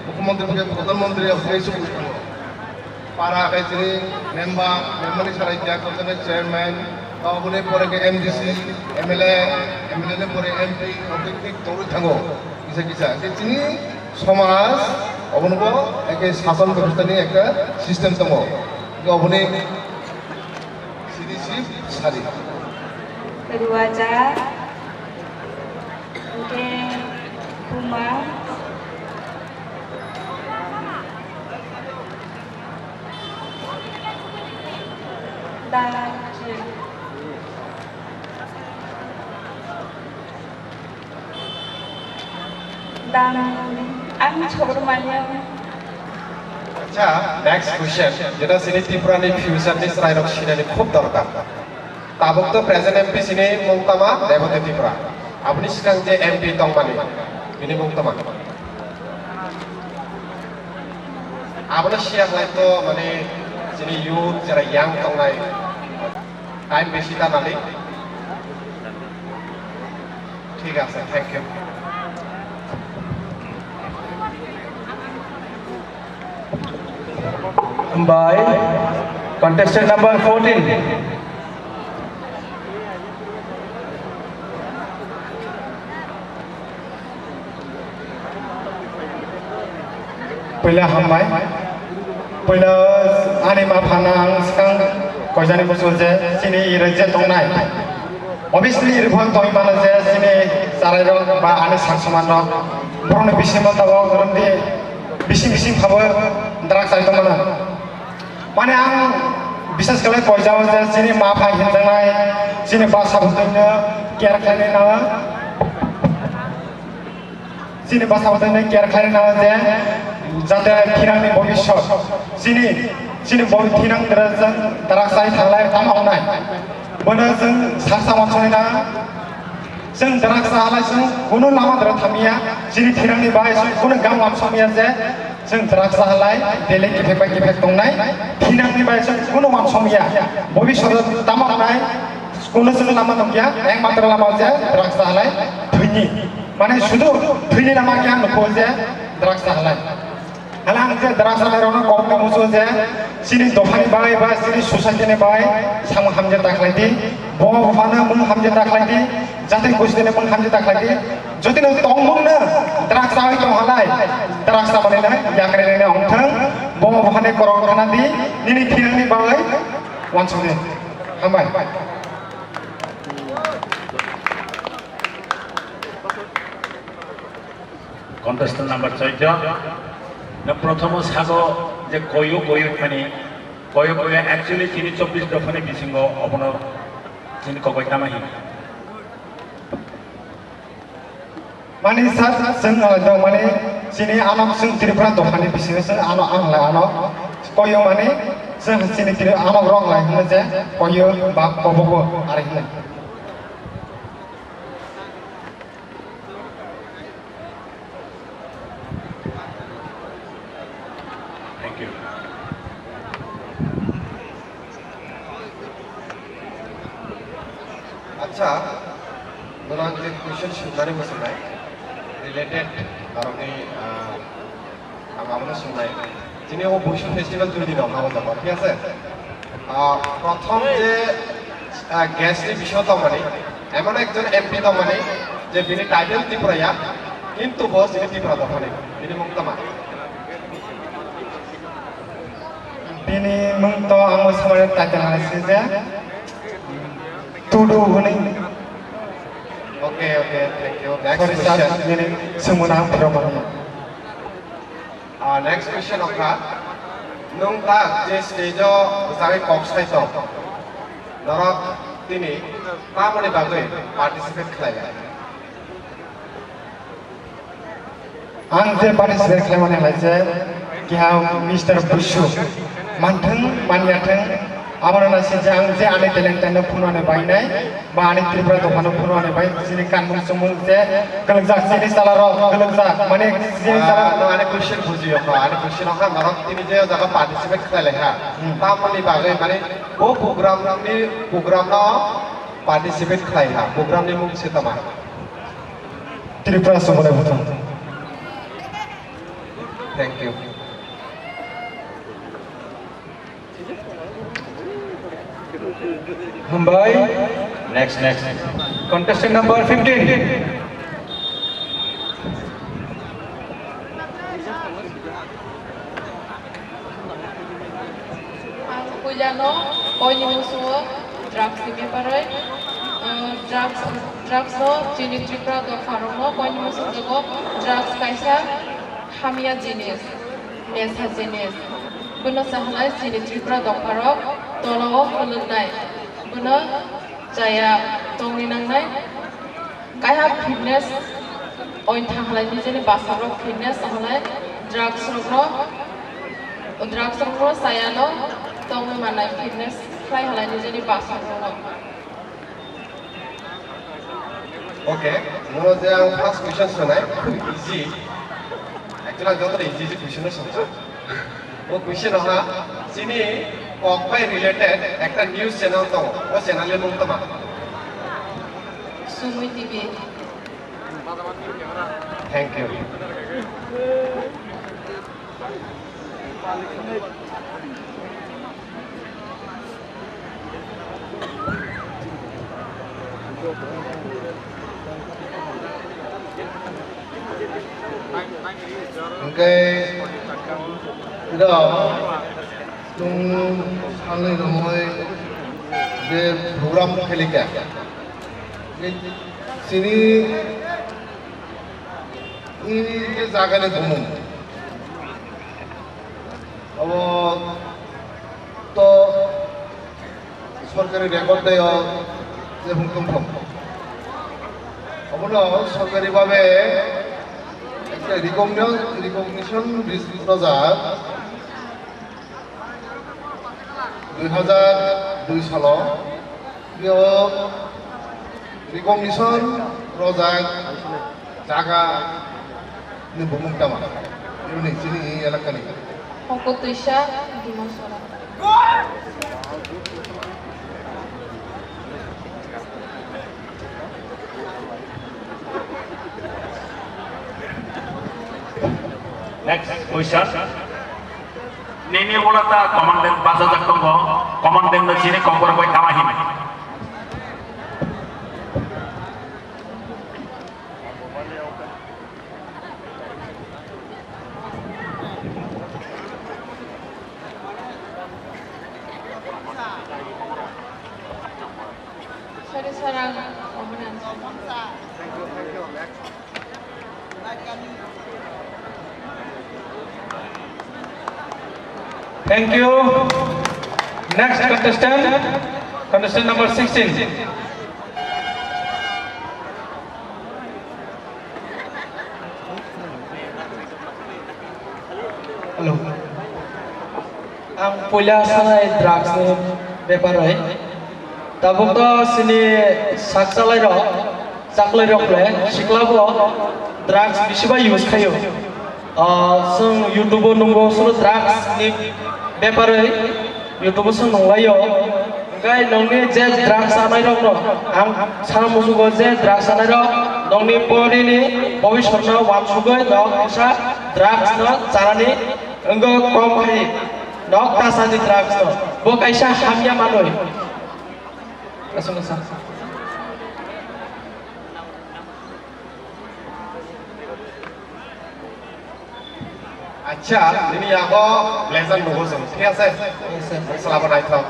mukhyamantri hwnkhe pradhan mantri, obo hai se buji tongo. Para khe chini member, member ni salai kya, kok khe chairman, oboni pore khe M D C, M L A, M L A ni pore M P, obo khe thik torwi thango, kisa kisa. Khe chini somaj, obono bo ekhe sason bebosta ni ekta system tongo. Khe oboni C D C sari. Ruaja. Hwnkhe Buma. Dachi. Dam, ang chobor manya. Acha, next question, jeta sini Tripura ni future ni chwrai rok sinani khub dorkar. Tabuk to present M P sini mung tama Rebati Tripura. Aboni swkang je M P tongmani, bini mung tama. Abono siya lai to mane chini youth jera young tongnai. Time besi ta nali. Thik ase, thank you. By contestant number fourteen. Puila hambai. Puila ani ma phana ang swkang koijani muchungo je chini iri je tongnai. Obviously iri phano tongwi mano je chini chwrairok ba ani sak samanrok borokni bisingo tabok romdi bising bising phabo drugs chai tongmano. Mane ang bisas khlai koijao je chini ma phai hinjaknai, chini bwsa bwtwino care khlainai nango. Chini bwsa bwtwino care khlainai nango je jate thinangni bobiswt chini, chini bo thinang drajak darak chai thanglai tamo wngnai. Bono chwng sak saman songwi nango. Chwng drugs chahalai chwng kunu lama dwra thamya, chini thinangni bagwi chwng kunu gam uansukya je chwng drugs chahalai daily kiphek bai kiphek tongnai, thinangni bagwi chwng kunu uansukya. Bobiswt tamo wngnai, kunu chwng lama nukya, ekmatro lama je drugs chahalai thwini. Mane sudu thwini lama khe ang nukho je drugs chahalai. Hala ang je drugs chahalai rokno kokno muchungo je chini dophani bagwi ba chini society ni bagwi samung hamjak ta khlai di, buma buphano mung hamjak ta khlai di, jati gosti ni mung hamjak ta khlai di. Jodi no tongmung no drugs chawi tong halai, drugs chamani no yakri nai ongthang, buma buphani korok khana di, nini thinangni bagwi uansuk di. Hambai. Contestant number chauddho. Na prothom sago je koyo koyo mani koyo koyo actually chini chobbish dophani bisingo obono chini kokoi tama hin. Mani sir, chwng, uh, do mani chini ano chwng Tripura dophani bisingo chwng ano ang lai ano koyo mani chwng chini Tri-, ano rong lai hwnwi je koyo ba kobogo ari hwnwi. Thank you. Sa, nono ang je question swngmani mwswngnai, related, norokni, ah, ang abono swngnai. Chini o Busu festival dui din o habo jago, thik ase? Ah, prothom je, ah, guest ni bisingo tongmani, emon ekjon M P tongmani, je bini title Tipraya, kintu bo chini Tipra dophani, bini mung tama. Bini mung to ang samani title hai se je Tudu hwnwi. Okay, okay, thank you. Next Sorry, sir, question. Nini swngmano ang phirok manya. Ah, next question wngkha, nwng tak je stage o bwsagwi kok sai tong, norok tini tamoni bagwi participate khlai lai? Ang je participate khlaimani hai je keha Mister Busu manthung manyathung, abono naising je ang je ani talent no phunuknani bainai ba ani Tripura dophano phunuknani bai chini kanmung chumung je kwlwngjak chini chalarok kwlwngjak mane chini Ah, chala no, ani question bujiyo kho, ani question wngkha norok tini je o jaga participate khlai lai ha. Hmm. Tamoni bagwi mane bo program ni program no participate khlai ha, program ni mung se tama? Tripura Sumunai Buthung. Thank you. Hambai. Next, next. Contestant number fifteen. Ang puilano koini musugo drugs ni bepare, uh, drugs, drugs no chini Tripura dopharokno koini musugo drugs kaisa hamya jinis, nesa jinis. Bono sahalai chini Tripura dopharok tolao kwlwknai. Bono chaya tongwi nangnai. Kaiha fitness oin thanglai nijeni bwsarok fitness thanglai drugs rokno drugs rokno chayano tongwi manai fitness khlai halai nijeni bwsarokno. Okay, nono je ang first question sonai, khub easy. Actually, ang joto easy easy question no songsa. O question ha, chini kok bai related ekta news channel tongo. O channel ni mung tama? Sumui T V. Thank you. Hingke iro chwng salni romoi je program khelikha. Chini i je jagani bumung. Abo to sorkari record dai o je bung tong thong. Abono sorkari babe ekta recognition, recognition rojak dui hajar dui salo. Yo recognition rojak jaga ni bumung tama. Ini chini elaka ni. Hongkotwisa Dimasora. Next question. Nini ulo ta commandant bachajak tongo, commandant no chini kokborok bai tama hini. Sorry, sir, ang obo na. Thank you. Next contestant, contestant number sixteen. Hello. Ang puila sanai drugs ni bepar hai. Tabuk to sini sak chalai rok, chaklai rok le sikla bo drugs bisi bai use khayo. Ah, sung YouTube o nungbo suru drugs ni bepar hai YouTube o sung nunglaio. Tei nongni je drugs chanai rok no, ang sana musugo je drugs chanai rok nongni pori ni bobiswt no wansugwi nok kisa drugs no chanani wngwi kom khai nok ta chani drugs no. Bo kaisa hamya manwi. Aswk no sa. Acha, nini yago blazer nugo chwng, thik ase? Yes, sir. Salabo naithok.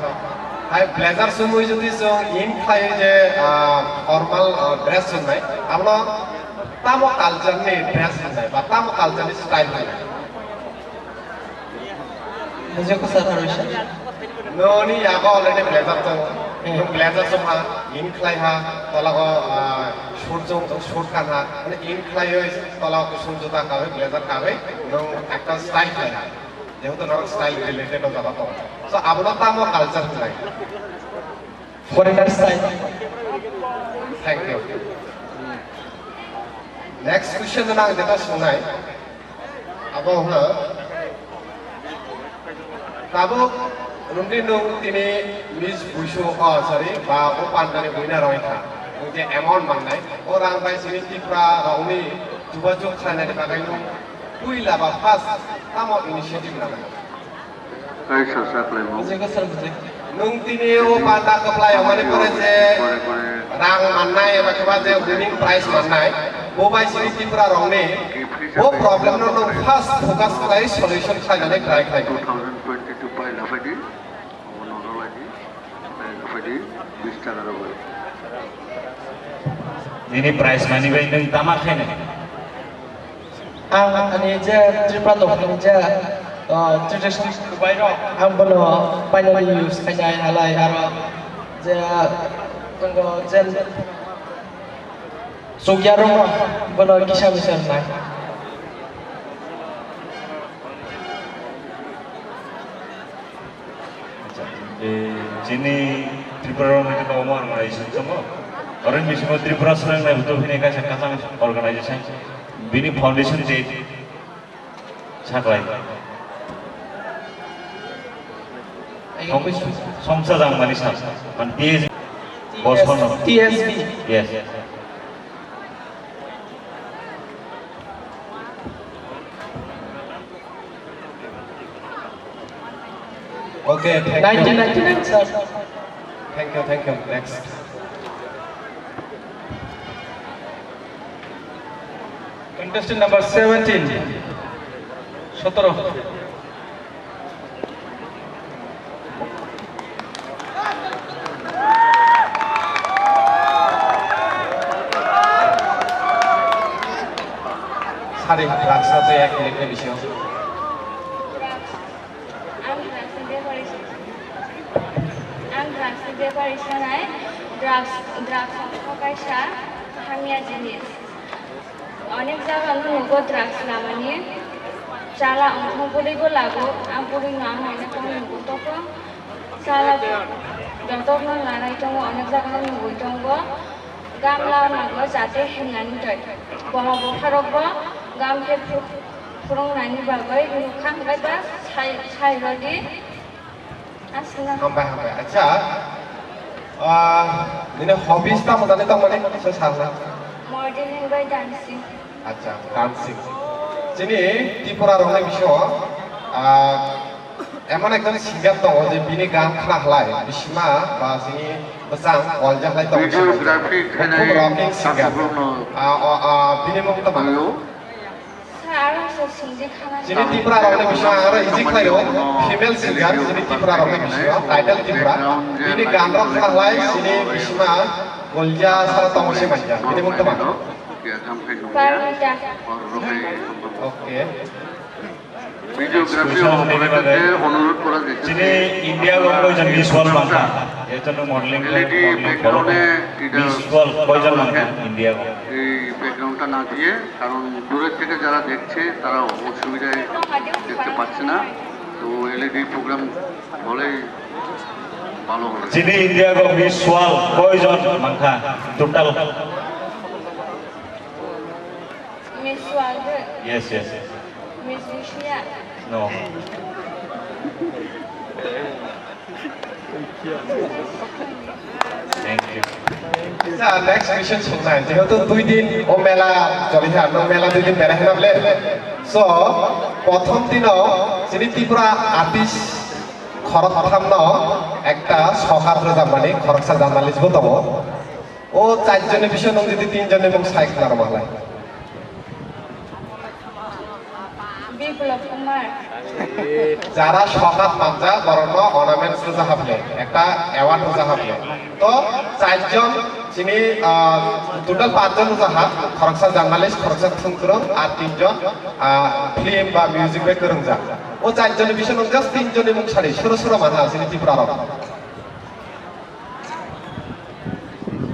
Hai blazer sumui jodi chwng in khlai je, ah, formal, ah, dress chwngnai, abono tamo culture ni dress hwnai ba tamo culture ni style hwnai? Bujikho sir, harwi sir. Noni yago already blazer tongo. Hmm. Nwng blazer chwng ha, in khlai ha, tolago, ah, suit chwng, suit kan ha, mane in khlaiwi tolago kusung juta kawi, blazer kawi, nwng ekta style khlai ha. Jehetu norok style related o jaga tongo. So, abono tamo culture hwnai? Foreigner style. Thank you. Next question no ang jeta sungnai. Abo hwno. Tabuk Rumdi nwng tini Miss Buisu, oh, sorry, ba o pandani buina roi kha. Nwng je amount mangnai, o rang bai sini Tripura rokni jugajug khlainani bagwi nwng puila ba first tamo initiative nangnai? Kaisa sa khlaimo. Bujikho sir, bujikho. Nwng tini o panda kwplai hwnmani pore je rang mannai eba khe ba je winning prize mannai, bo bai sini Tripura rokni bo problem no nwng first focus khlai solution khlainani try khlai. Two thousand twenty-two pai laphai di, obo nono lai di, pai laphai di, bis taka rok bai. Nini prize money bai nwng tama khainai? Ang ani je Tripura dophani je, uh, tradition kubai rok, ang bono finally use khainai halai aro je tongo je chukya rok no bono kisa misa rwnai. Acha, e, chini Tripura rok ni omo ang nai sing tongo. Oro ni bisingo Tripura swnang nai buto hini kaisa kasang organization. Bini foundation day saklai. Song-, songsa jang mani sa. Man T S B. Bosman. T S B. Yes. Okay, thank you. Nineteen ninety-nine, sir. Thank you, thank you. Next. Contestant number seventeen, sotoro. Sari, drugs-o tei ek minute ni bisingo. Ang drugs ni bepari, ang drugs ni bepari sanai, drugs, drugs wngkha kaisa hamya jinis. Onek jaga no nugo drugs lamani, chala wngthong bwrwi bo lago, ang bwrwi no ang naina tong nugo toko, chala jotok no lanai tongo, onek jaga no nugwi tongo, gamla mago jate himnani twi, boha bupharok bo gam khe phuru-, phurungnani bagwi nukha hwnkhe ba sai, sai rwdi. Aswkno. Hambai, hambai. Acha, ah, nini hobbies tamo tani tongmani? Se sakna. Modeling bai dancing. Acha, dancing. Chini Tripura rokni bisingo, ah, emon ekjon singer tongo je bini gan khna halai, bisima ba chini bwchang kolja halai tongo. Videography khainai khub rocking singer. Ah, o, ah, bini mung tamo? Hello. Sir, aro sir, singje khana. Chini Tripura rokni bisingo aro easy khlaio, female singer, chini Tripura rokni bisingo, title Tripura. Bini gan rok khna halai, chini bisima golja sara tongsi manja. Bini mung tamo? Parmita. Okay. Videography operator-দের অনুরোধ করা যাচ্ছে যে, Chini India o koijon Miss World mangkha? Jehetu nwng modeling, LED modeling background-এ khoro. এটা Miss World koijon mangkha India o? এই ব্যাকগ্রাউন্ডটা না দিয়ে, কারণ দূরের থেকে যারা দেখছে তারা অসুবিধায় দেখতে পাচ্ছে না। তো এলইডি প্রোগ্রাম হলেই ভালো হবে। Chini India o Miss World koijon mangkha total? Miss World. Yes, yes. Miss Asia. No. Thank you. Acha, next question sungnai. Jehetu dui din o mela choli ha, no mela dui din berai hwnna ble. So, prothom dino chini Tripura artist khoroktham no ekta sokar rwjapmani khoroksa journalist bo tongo. O char joni bising nwng jodi tin joni mung sai khna rwma lai. Biplab Kumar. Jara sokar manjak borokno ornaments rwja haphle, ekta award rwja haphle. To char jon chini, ah, total panch jon rwja ha, khoroksa journalist, khoroksa thwngkwrwng, ar tin jon, ah, film ba music bai kwrwngjak. O char joni bising nwng just tin joni mung sadi, soro soro manha chini Tripura rok.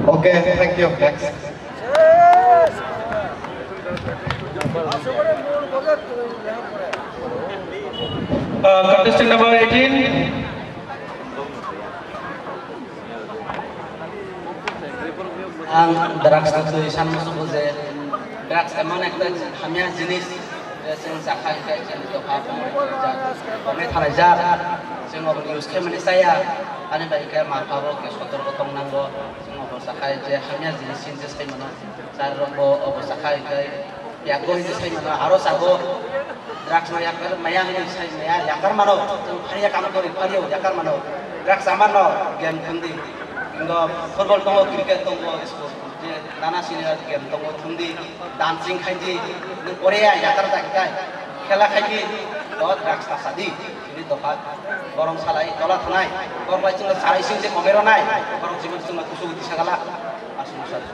Okay, thank you. Next. Uh, contestant number eighteen. Ang drugs ni twi sanma sugo je drugs emon ekta hamya jinis. Chwng chakha hinkhe chini dopha komoi thalaijak, komoi thalaijak. Chwng obo use khaimani chaya. Ani bai hinkhe mapha bo khe sotorko tong nango. Chwng obo chakha je hamya jinis chini je sai mano. Chari rok bo obo chakha hinkhe yago hinwi sai mano. Aro sabo drugs no yakar maya hinwi sai maya, yakar mano. Chwng phariya kamo kori phariya yakar mano. Drugs amano game thumdi. Ingo football tongo, cricket tongo, sports je nana senior game tongo thumdi. Dancing khaidi, nwng pore ya, yakar da hinkhe, khela khaidi, to drugs ta sadi, chini dopha, borong salai, tola thanai, borok bai chwngno salai sing je komero nai, borok jibon chwngno kusugo tisa gala, aswk sadi.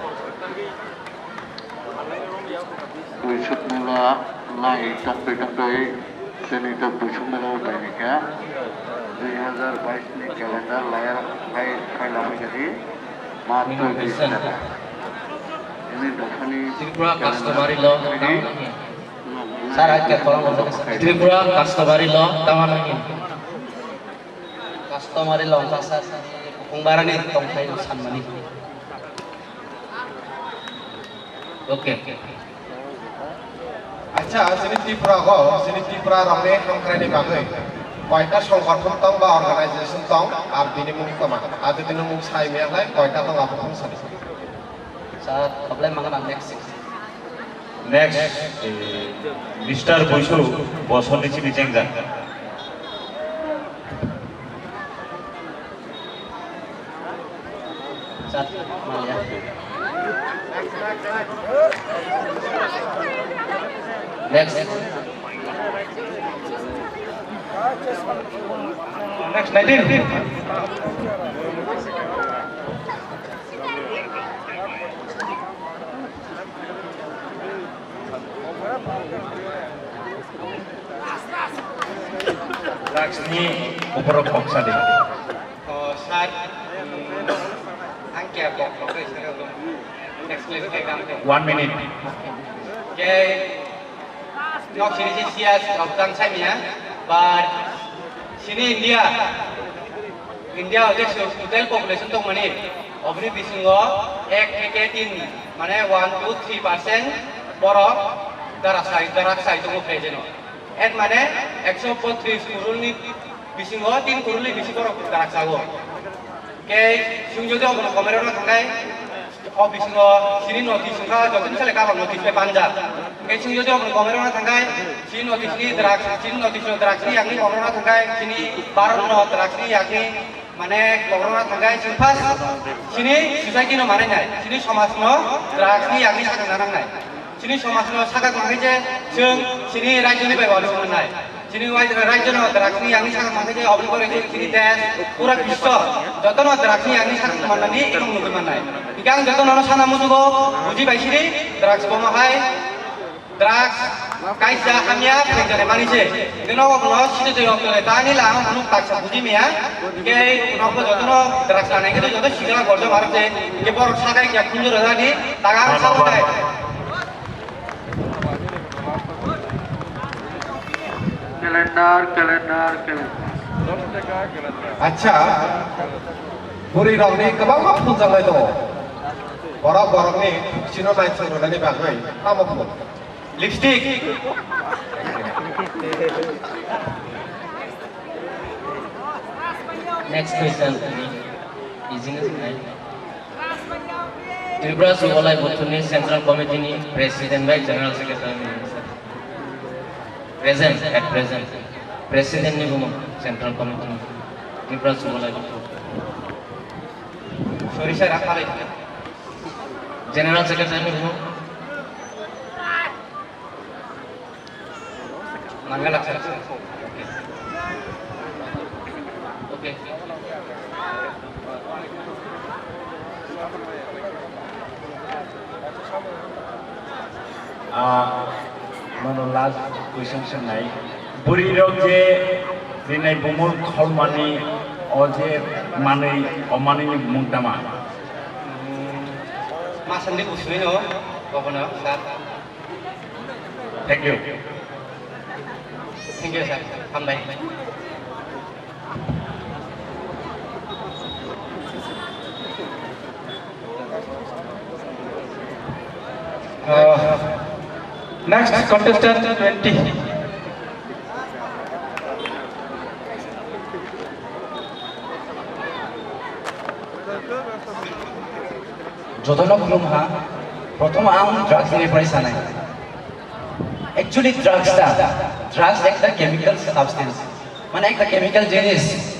Twi sukmula nai tongtwi tongtwi, chini to twi sukmula bai ni kha, dui hazar bais ni calendar layar bai phaila phaikha di, ma twi twi sukmula. Ini dophani Tripura customary law tamo nangya? Sir, I can follow on the Tripura customary law tamo nangya? Customary law wngkha sir, bukung barani tongthai no sanmani. Okay. Acha, chini Tripura go, chini Tripura rokni hamkraini bagwi koita songgothon tong ba organization tong, ar bini mung toma? Adi bini mung sai maya lai koita tong abo phung sadi. Sir, problem mangan ang next. Next, eh, Mister Buisu, Bosonni chini chengja. Sir, maliya. Next. Next, nineteen. Drugs ni upor kok sadi. Oh, sir. Ang kaya kok kok explain kaya kam. One minute. Kaya nok sini si siya rok tang sai miya, but sini India, India o je total population tongmani, oboni bisingo ek theke tin, mane one to three percent borok darak sai, darak sai tongo present o. Et mane ekso botris kurulni bisingo tin kurulni bisi borok darak sago. Kei chwng jodi obono komero no thangkai, o bisingo chini notice wngkha, joto ni sale kabang notice bai panja. Kei chwng jodi obono komero no thangkai, chini notice ni drugs, chini notice no drugs ni yakni komero no thangkai, chini Bharat no drugs ni yakni, mane, komero no thangkai, chini first chini society no manai nai, chini somaj no drugs ni yakni sakang nanang nai. Chini somaj no sakha tongkhe je chwng chini rajyo ni bai uansuk mannai. Chini wai-, rajyo no drugs ni yakni sakha tongkhe je oboni pore chwng chini desh pura biswo joto no drugs ni yakni sakha mannani chwng nugwi mannai. Hingkhe ang joto no sana muchugo buji bai sini drugs bomo hai drugs kaisa hamya phaingjani mani se. Hingkhe nogo bono sini twi rok tole tani la ang phunuk taksa buji maya. Hingkhe nogo joto no drugs lanai khe joto sikla gorjak arok se. Hingkhe borok sakai kya khunju rajani taga ang sa. Calendar, calendar, calendar. Acha, bwrwi rokni kwbangma phunjaknai tongo. Borok borokni sino naising rwnani bagwi tamo phun? Lipstick. Next question, easy na sinai. Tripura Subolai Buthuni Central Committee ni President bai General Secretary ni, sir. Present, at present. President ni bumung Central Committee ni Tripura Subolai Buthu. Sorry, sir, apa lagi? General Secretary ni bumung. Nanggalak, sir. Okay. Ah, mano last question swngnai. Bwrwi rok je rinai bumul kholmani o je manwi, o manwi ni bumung tama? Masandi usui no, bobono, sir. Thank you. Thank you, sir. Hambai. Uh, next contestant twenty. Jotono khulum ha, prothom ang drugs ni bwrwi sanai. Actually drugs ta, drugs ekta chemical substance, mane ekta chemical jinis.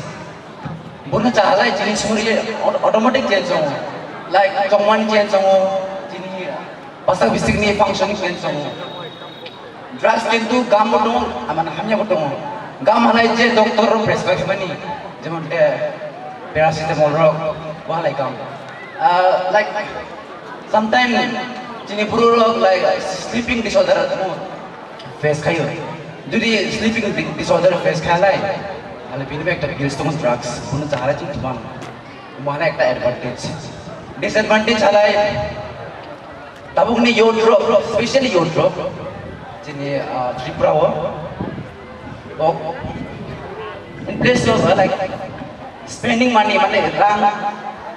Bono chahalai chini sori automatic change tongo, like chongmani change tongo, chini bwsak bisik ni functioning change tongo. Drugs kintu gam bo tongo, aman hamya bo tongo. Gam halai je doctor rok prescribe mani, jemon te paracetamol rok, bo halai gam. Ah, like sometimes chini buru rok like sleeping disorder tongo, face khayo. Jodi sleeping di-, disorder face khalai, hale bini ekta pills tongo drugs, bono chahalai chini thuman. Bo hana ekta advantage. Disadvantage halai, tabukni youth rok, specially youth rok, chini, ah, Tripura o, o, interest o, like, spending money, mane rang,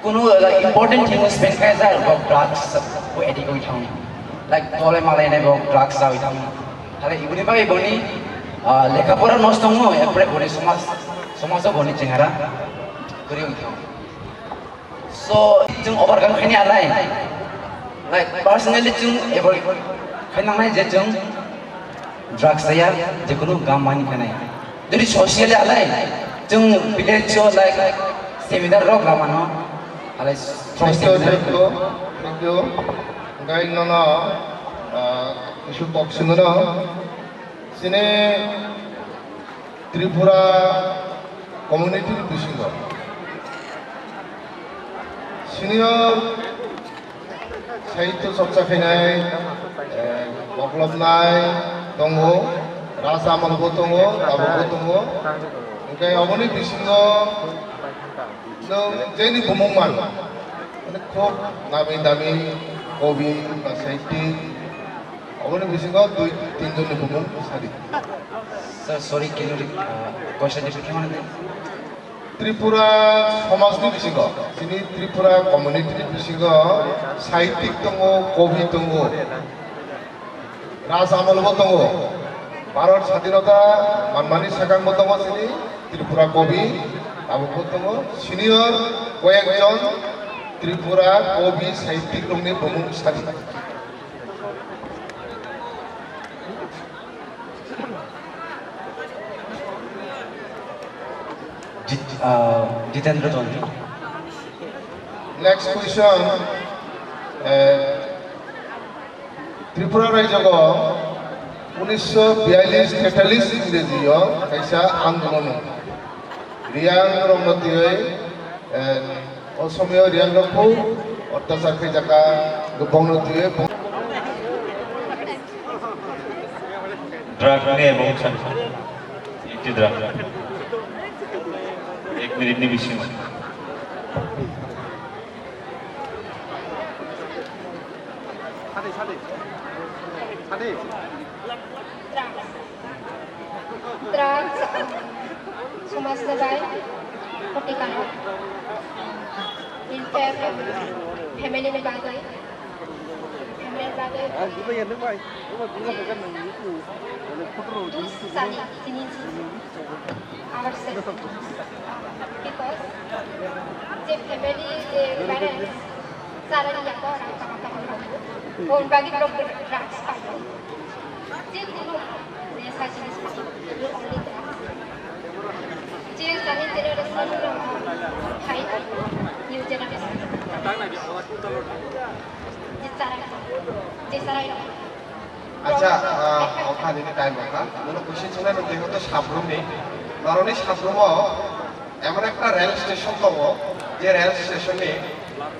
kunu, like, important thing o spend khai ja, o drugs o addict oi thang, like, tole malai nai bo drugs ja oi thang, hale iboni bai boni, ah, lekha pora nosto tongo, epre boni somaj, somaj o boni chehara kwrwi oi thang. So, chwng overcome khaini alai. Like, personally chwng avoid khainangnai je chwng drugs chaya, jekunu gam mani khanai. Jodi socially alai, chwng village o, like, seminar rok lamano, alai, through Thank you, seminar. Thank you, thank you. Gai nono, ah, kisu kok singno. Chini Tripura community ni bisingo senior sahitya chorcha khainai, eh, boklopnai tongo, rasa amalbo tongo, tabukbo tongo. Hwnkhe aboni bisingo Nwng jeni bumung man, mane khub nami dami kobi ba sahittik, oboni bisingo dui tinjon ni bumung sadi. Sir, sorry, can you re-, uh, question repeat khe mano? Tripura somaj ni bisingo, chini Tripura community ni bisingo sahittik tongo, kobi tongo. Raj amal bo tongo. Bharat sadhinota manmani swkang bo tongo chini Tripura kobi, abo bo tongo. Senior koyekjon Tripura kobi sahittik rokni bumung sadi. Jit-, ah, Jitendra Chaudhary. Next question, eh, Tripura raijogo unisho biyalish tetallish ingreji o kaisa andolon Riyang rokno twiwi, eh, o somoyo Riyang rok khub otyachar khaijak kha, bongno twiwi. Drug ni abo wngkha. Ekti drug. Ek minute ni bisingo. Drugs, somajni bai khoti kano. In fact, family ni bagwi, family Sani, sini, sini. Our self. Because je family, je parents, salary yako, rang tama tama rang. Bon bagi block drugs payo. Je kuno nesa jinis payo, only drugs. Je sani generation, hai, new generation. Je chara, je chara. Acha, ah, okha nini time okha. Nono question sina nung tei hoto Sabrum ni. Noroni Sabrum o emon ekta rail station tongo, je rail station ni,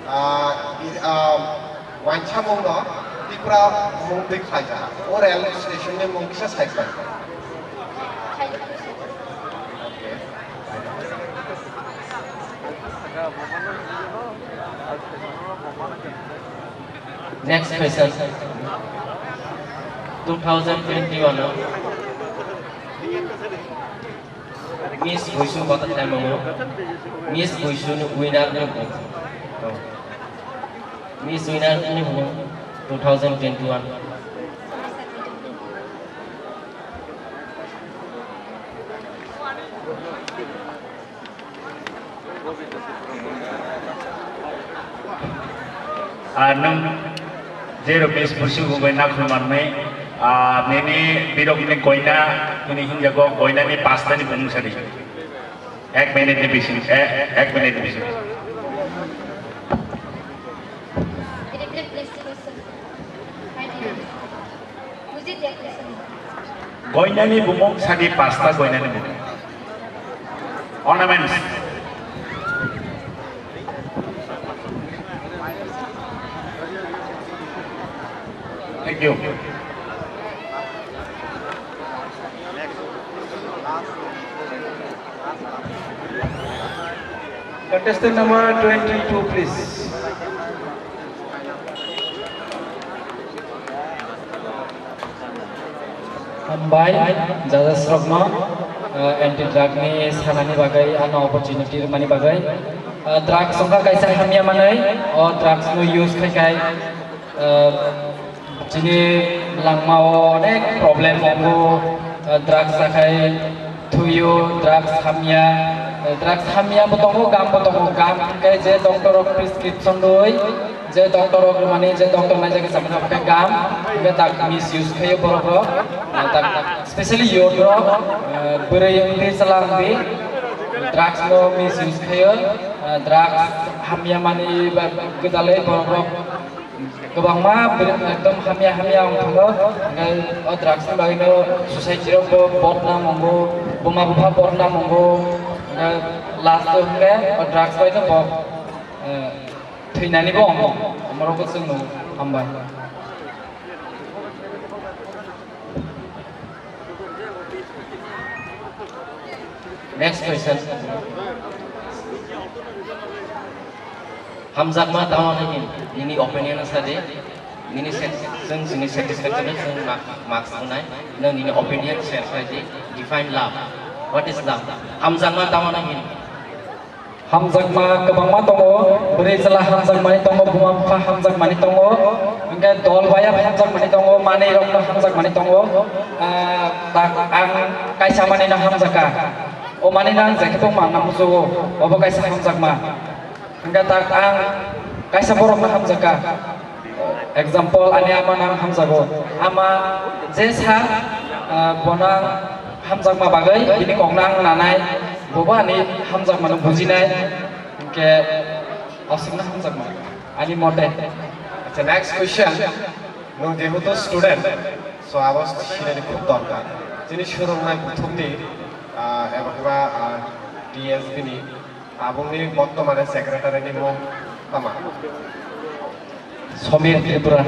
ah, i-, ah, wainsa mung no Tripura mung twi khlai jaha. O rail station ni mung kisa sai khlai. Next question. Two thousand twenty-one o Miss Buisu kota khlai mango. Miss Buisu ni winner ni bumo. Miss winner ni bumo two thousand twenty-one. Ar nwng je rok Miss Buisu bai nakhung manwi, ah, nini birok ni goina, nini hinjago goina ni pasta ni bumung sadi. Ek minute ni bising, eh, ek minute ni bising. Goinani bumung sadi pasta goinani bumung. Ornaments. Thank you. Contestant number twenty-two, please. Hambai, judges rokno, uh, anti drug ni sanani bagwi ano opportunity rwmani bagwi. Uh, drugs wngkha kaisa hamya manwi, o drugs no use khai khai, uh, chini langmao onek problem wngo, uh, drugs chakhai thuio, drugs hamya, uh, drugs hamya bo tongo, gam bo tongo, gam hwnkhe je doctor rok prescription rwui, je doctor rok rwmani, je doctor naijak samani hwnkhe gam, hwnkhe tak misuse khaio borok rok, uh, tak specially youth rok, uh, bwrwi wngdi chwla wngdi, drugs no misuse khaio, uh, drugs hamya mani ba gwdalwi borok rok. Kwbangma bwrwi ekdom hamya hamya wng thango, hwnkhe o drugs ni bagwino society rok bo bodnam wngo, buma bupha bodnam wngo, hwnkhe last o hwnkhe o drugs baino bo, eh, thwinani bo wngo, omorok bo chwng nukgo. Hambai. Next question. Hamjakma tamo nini, nini opinion sa de, nini sen-, sen-, nini satisfaction sen ma-, marks nai, no nini opinion share sa de, define love. What is love? Hamjakma tamo nini. Hamjakma kwbangma tongo, bwrwi chwla hamjakmani tongo, buma bupha hamjakmani tongo, hwnkhe dol bayap hamjakmani tongo, manwi rokno hamjakmani tongo. Ah, tak ang kaisa manwino hamjakha, o manwino ang jekhe tongma ang muchugo, obo kaisa hamjakma. Hwnkhe tak ang kaisa borokno hamjakha. Example, ani ama no ang hamjago. Ama je sa, ah, bono ang hamjakma bagwi bini kokno ang nanai, bobo ani hamjakmano bujinai. Hwnkhe aswkno hamjakma, ani mote. Acha, next question. Nwng jehetu student, so abo sinani khub dorkar. Chini swrwngnai buthumni, ah, eba khe ba, ah, D S B ni Tabukni bottomane secretary ni mung tama? Somir Tripura.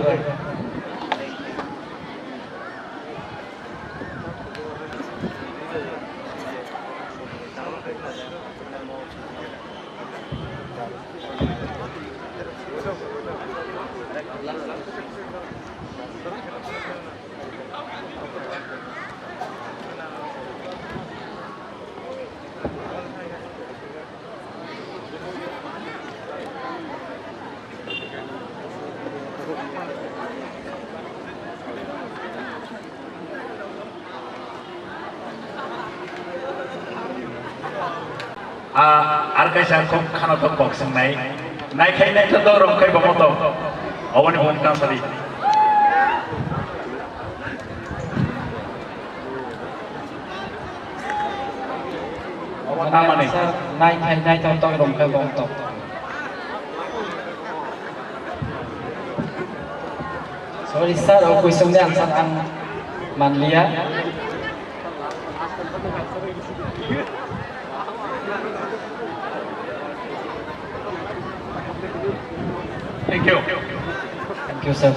A, ar kaisa khub khanathok kok swngnai. Naikhai naithotok rwngkhai bomo to. Oboni bukhuk tang sadi. Obo tamani. Naikhai naithotok rwngkhai bomo to. Sorry sir, o question ni answer ang manliya. Thank you. Thank you, sir.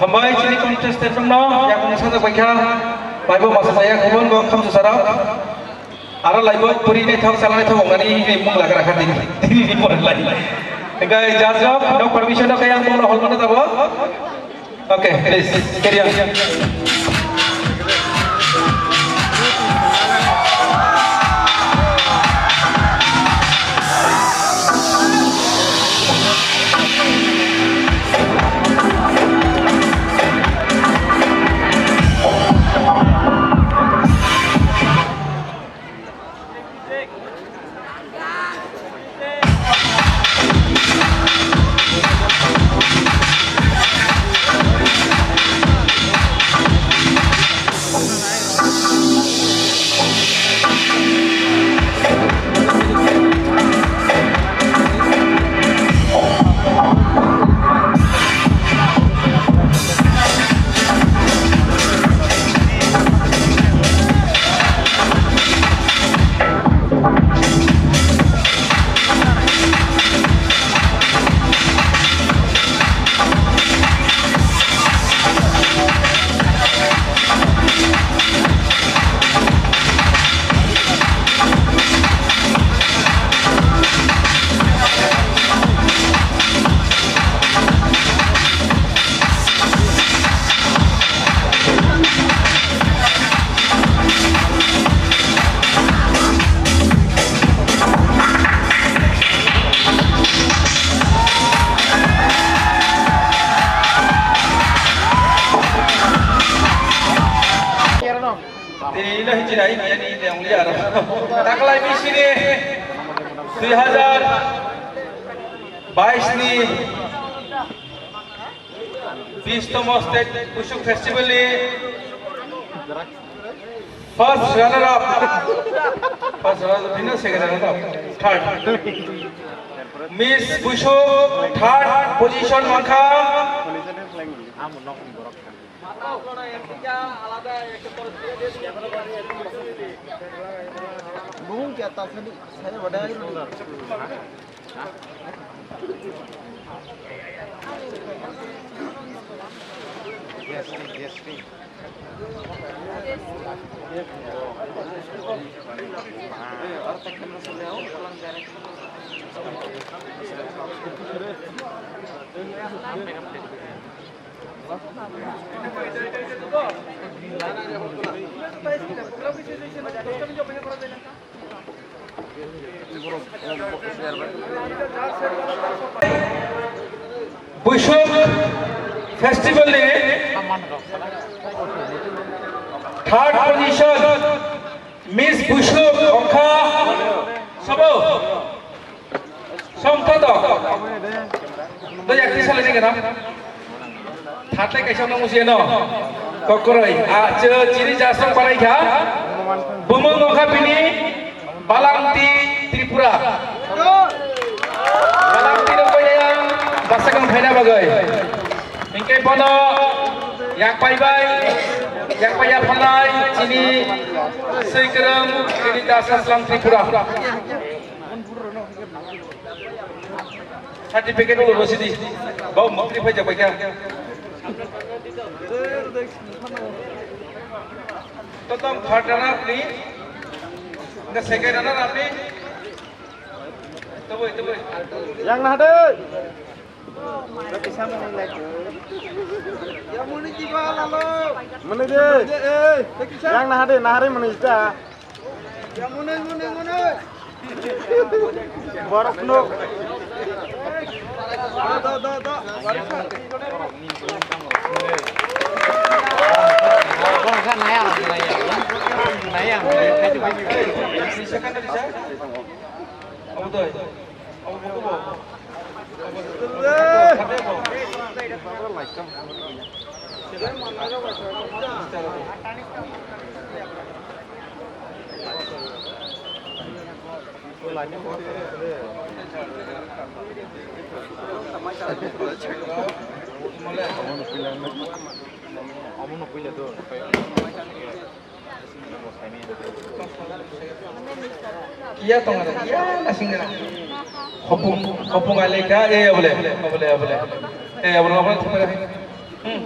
Hambai chini contestant rokno yakung sajak baikha, baibo masa saya kubun bo khamsa sarok. Aro laibo puri naithok, sala naithok, ongani ni mung lagra kha tini, tini ni pore lai. Hingkai judge rok, no permission no kaya, bono holmano tabo. Okay, please, carry on. Tini no hinjinai, yani de ongli aro. Taklai bisini dui hazar bais ni bish tomo State Buisok Festival ni first runner up, first runner up, bini second runner up, third. Miss Buisok third position mankha. Bung kya tasani saya badai. Buisok Festival ni third position Miss Buisok ongkha sabo. Songthoto. Do yakti salai ni gana. Thatlai kaisa no musi no. Kokoroi. A, che, chini jasong parai kha. Bumung ongkha bini Balangti Tripura. Balangti no koyang basakang phaina bagoi. Hingke bono yak pai bai, yak pai ya phalai, chini Seikrem, chini Dasaslam Tripura. Certificate ulo rosidi. Bau mukri phai jabai kha. Totom third runner up ni. Nga second runner up ni. Toboi, toboi. Yang nah de. Mani de. Yang nah de, nah re mani da. Borok nuk. Iya tong ada, iya nasing ada. Khopung, khopung aleka, eh, boleh, boleh, boleh. Eh, boleh, boleh, boleh. Hmm.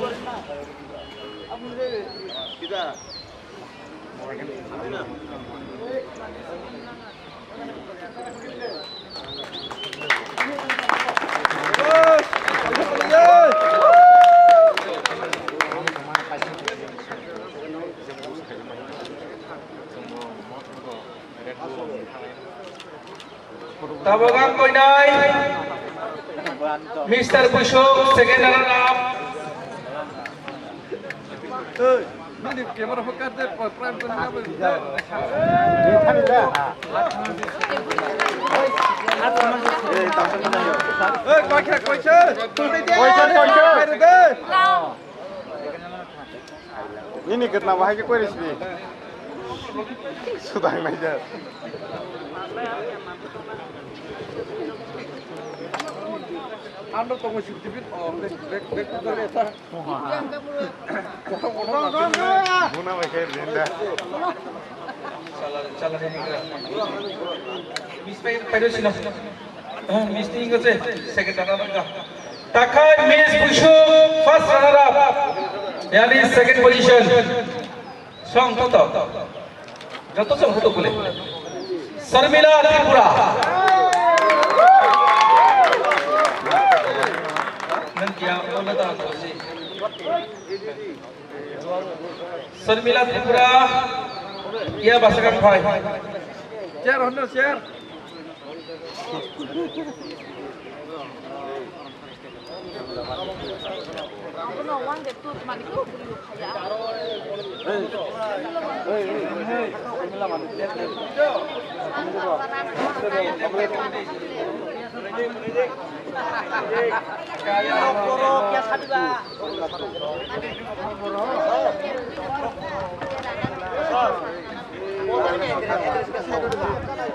Tabok ang koinai Mister Busuk, second runner up. Nini camera hokar de, prime time na bo. Hey, koisa, koisa. Koisa, koisa. Nini ketna bahai ke koi resi. Sudang naija. Ando tongo sibiti bit, oh, bek, bek, bek, bek, bek, bek. Muna bai khe rinda. Chala, chala ni bikra. Miss pai, pai do sino. Ah, miss ni ingo se, second runner up ka. Takhai Miss Busuk, first runner up. Yani second position. Song toto. Joto song toto kule. Sarmila Tripura. Nang kia, wala ta kosi. Sarmila Tripura, iya basa kang phai. Chair honno, chair.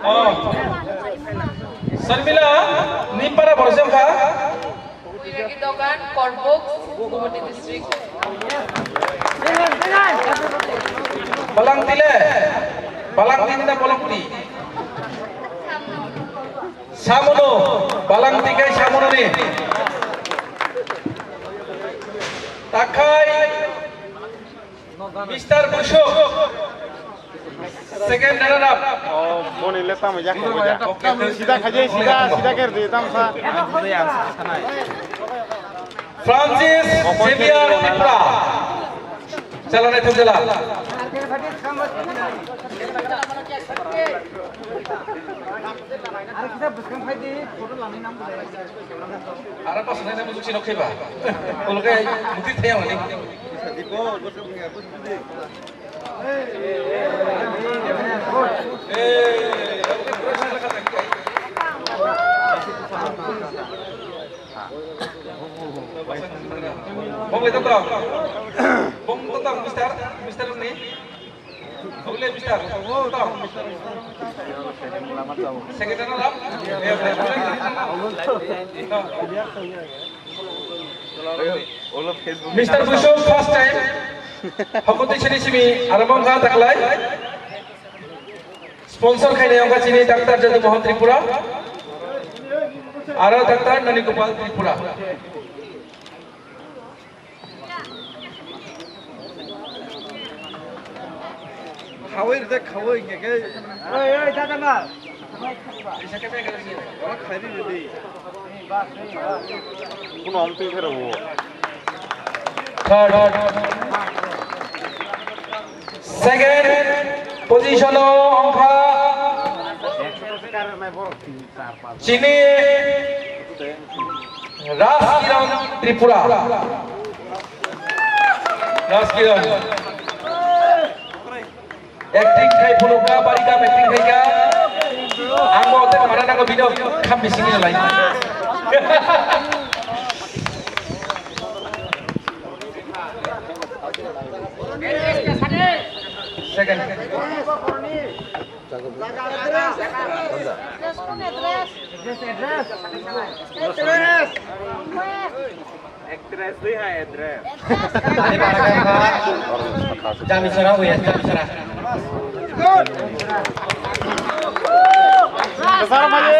Oh. Sarmila, ni para borjong kha? Uiragi Dogan, Korbuk, Gumati District. Balangti le, Balangti ni na Bolongti? Samono, Balangti kai Samono ni. Takhai Mister Busuk, second runner up. Oh, boni le tamo jak mo ja. Sida khaje, sida, sida ker de, tam sa. Francis Xavier Tripura. Chala nai thok chala. Ara pas nai na mujuk sinok kheba. Olo kai muti thaya mani. Bong le tong. Bong tong, mister, mister ni. Bong le, mister. Tong. Secretary lap. Mister Busuk first time. Hokoti sini simi arabang kha taklai. Sponsor khainai wngkha chini Doctor Jadu Mohan Tripura, aro Doctor Nani Gopal Tripura. Khawai rijak, khawai hingke khe. Oi, oi, dada ma. Ora khairi ridi. Kuno ang twi khe rw. Third. Second position o wngkha Chini Raj Kiran Tripura. Raj Kiran. Acting khai phunukha, bari kam acting khaikha. Ang bo hotel mana nango bino kham bising ni lai. Second. Address, address. Address. Actress dui hai address. Jami sara, oh ya, jami sara. Besar maju.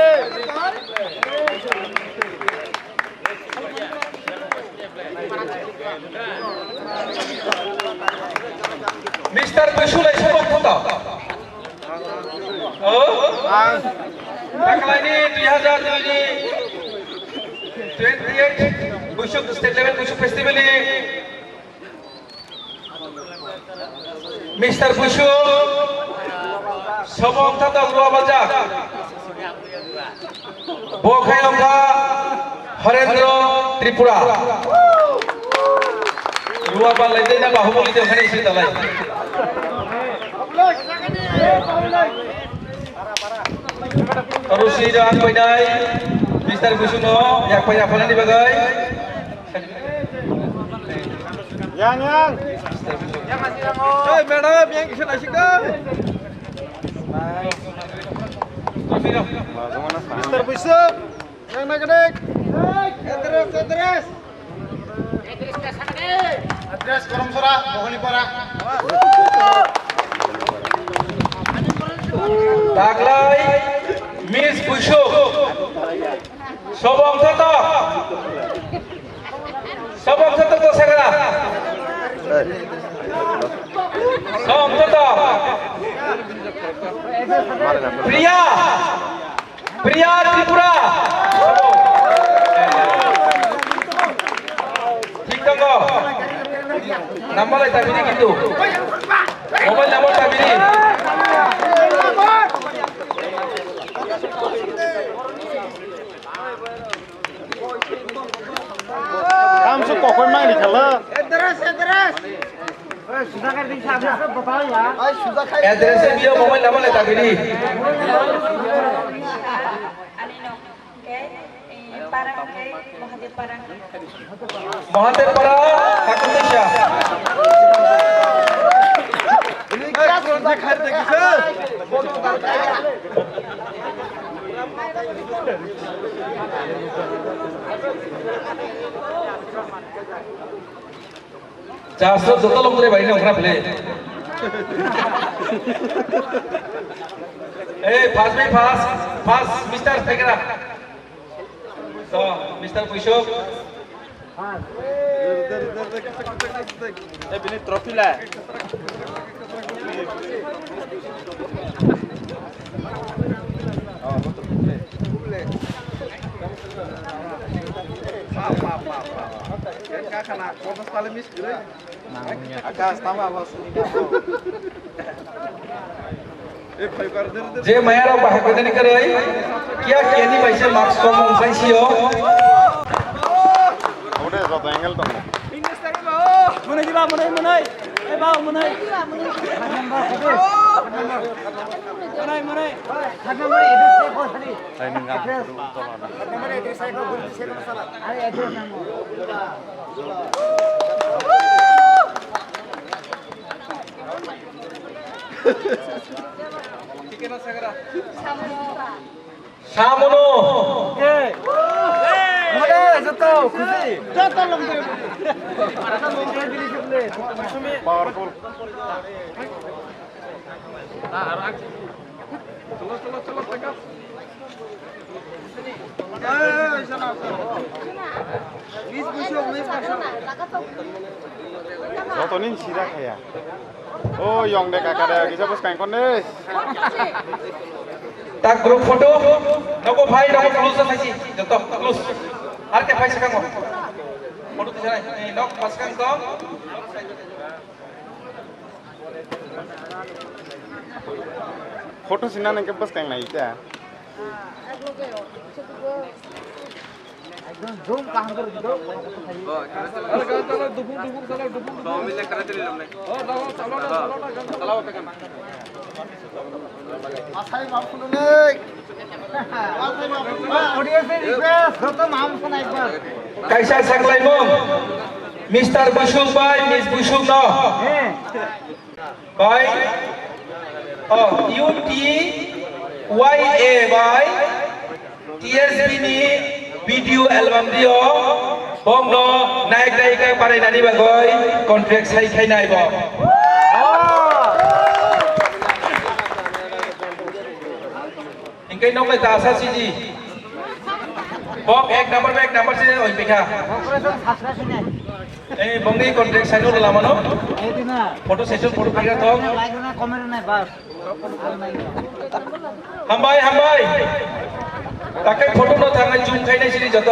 Mister Buisu lai sabok photo. Oh? Taklaini dui hajar dui ni twenty eight Buisu State Level Buisu Festival ni Mister Buisu, sobong tatok rua bajak. Bo khai wngkha Horendro Tripura. Rua bal lai dena Bahubali de khani si talai. Tarusi da ang painai Mister Buisu no yak paina phalani bagai. Yang, yang. Hey, madam, yang kisa nasik da. Mister Buisu, yang naik, naik. Address, address. Address Koromsora, Bohonipara. Taklai Miss Buisu. Sobong tatok. Sobong tatok to sakra. Sobong tatok. Priya. Priya Tripura. Thik tongo. Number lai tabidi kintu. Mobile number tabidi. Tamsuk kokoi mangri khala. Address, address. Address e biyo mobile number le tabidi. Ani no. Ke, eh, parang ke, Mahadev parang. Mahadev para, Kakun Teisa. Jasro joto lok tre bai nong khna phile. Eh, first by first, first Mister Tegra. So, Mister Puisok. Eh, bini trophy la. Je maya rok bahai koinani kwrwi, kiya kiya ni bai se mask kom wng sai sio. Abo de joto angle tongo. Monai di ba, monai, monai. Eh, ba, monai. Monai, monai. Hai, nang gam. Samono. Ke? Mane, joto, khusi. Joto longde. Powerful. Joto ni sida khaya. O yong de kaka de kisa bwskang kon de. Tak group photo. Nogo bhai, nogo close na thaisi. Joto close. Ar ke phai sakang. Photo tisa nai. Nok bwskang tong. Photo sina nang ke bwskang nai ta. Ekdom zoom kaham kore dido. Audience request, joto mam sana ekbar. Kaisa saklaimung, Mister Busuk bai Miss Busuk no. Bai, oh, U T Y A bai T S B ni video album rio, bongno naik naika banainani bagwi contract sai khainai bo. Hingke nok ta asa siji. Bok ek number, ek number sini oi pekha. Ei, bongni contract sign olo lama no. Photo session, photo khaira to. Hambai, hambai. Takai photo no thangnai zoom khainai sini joto.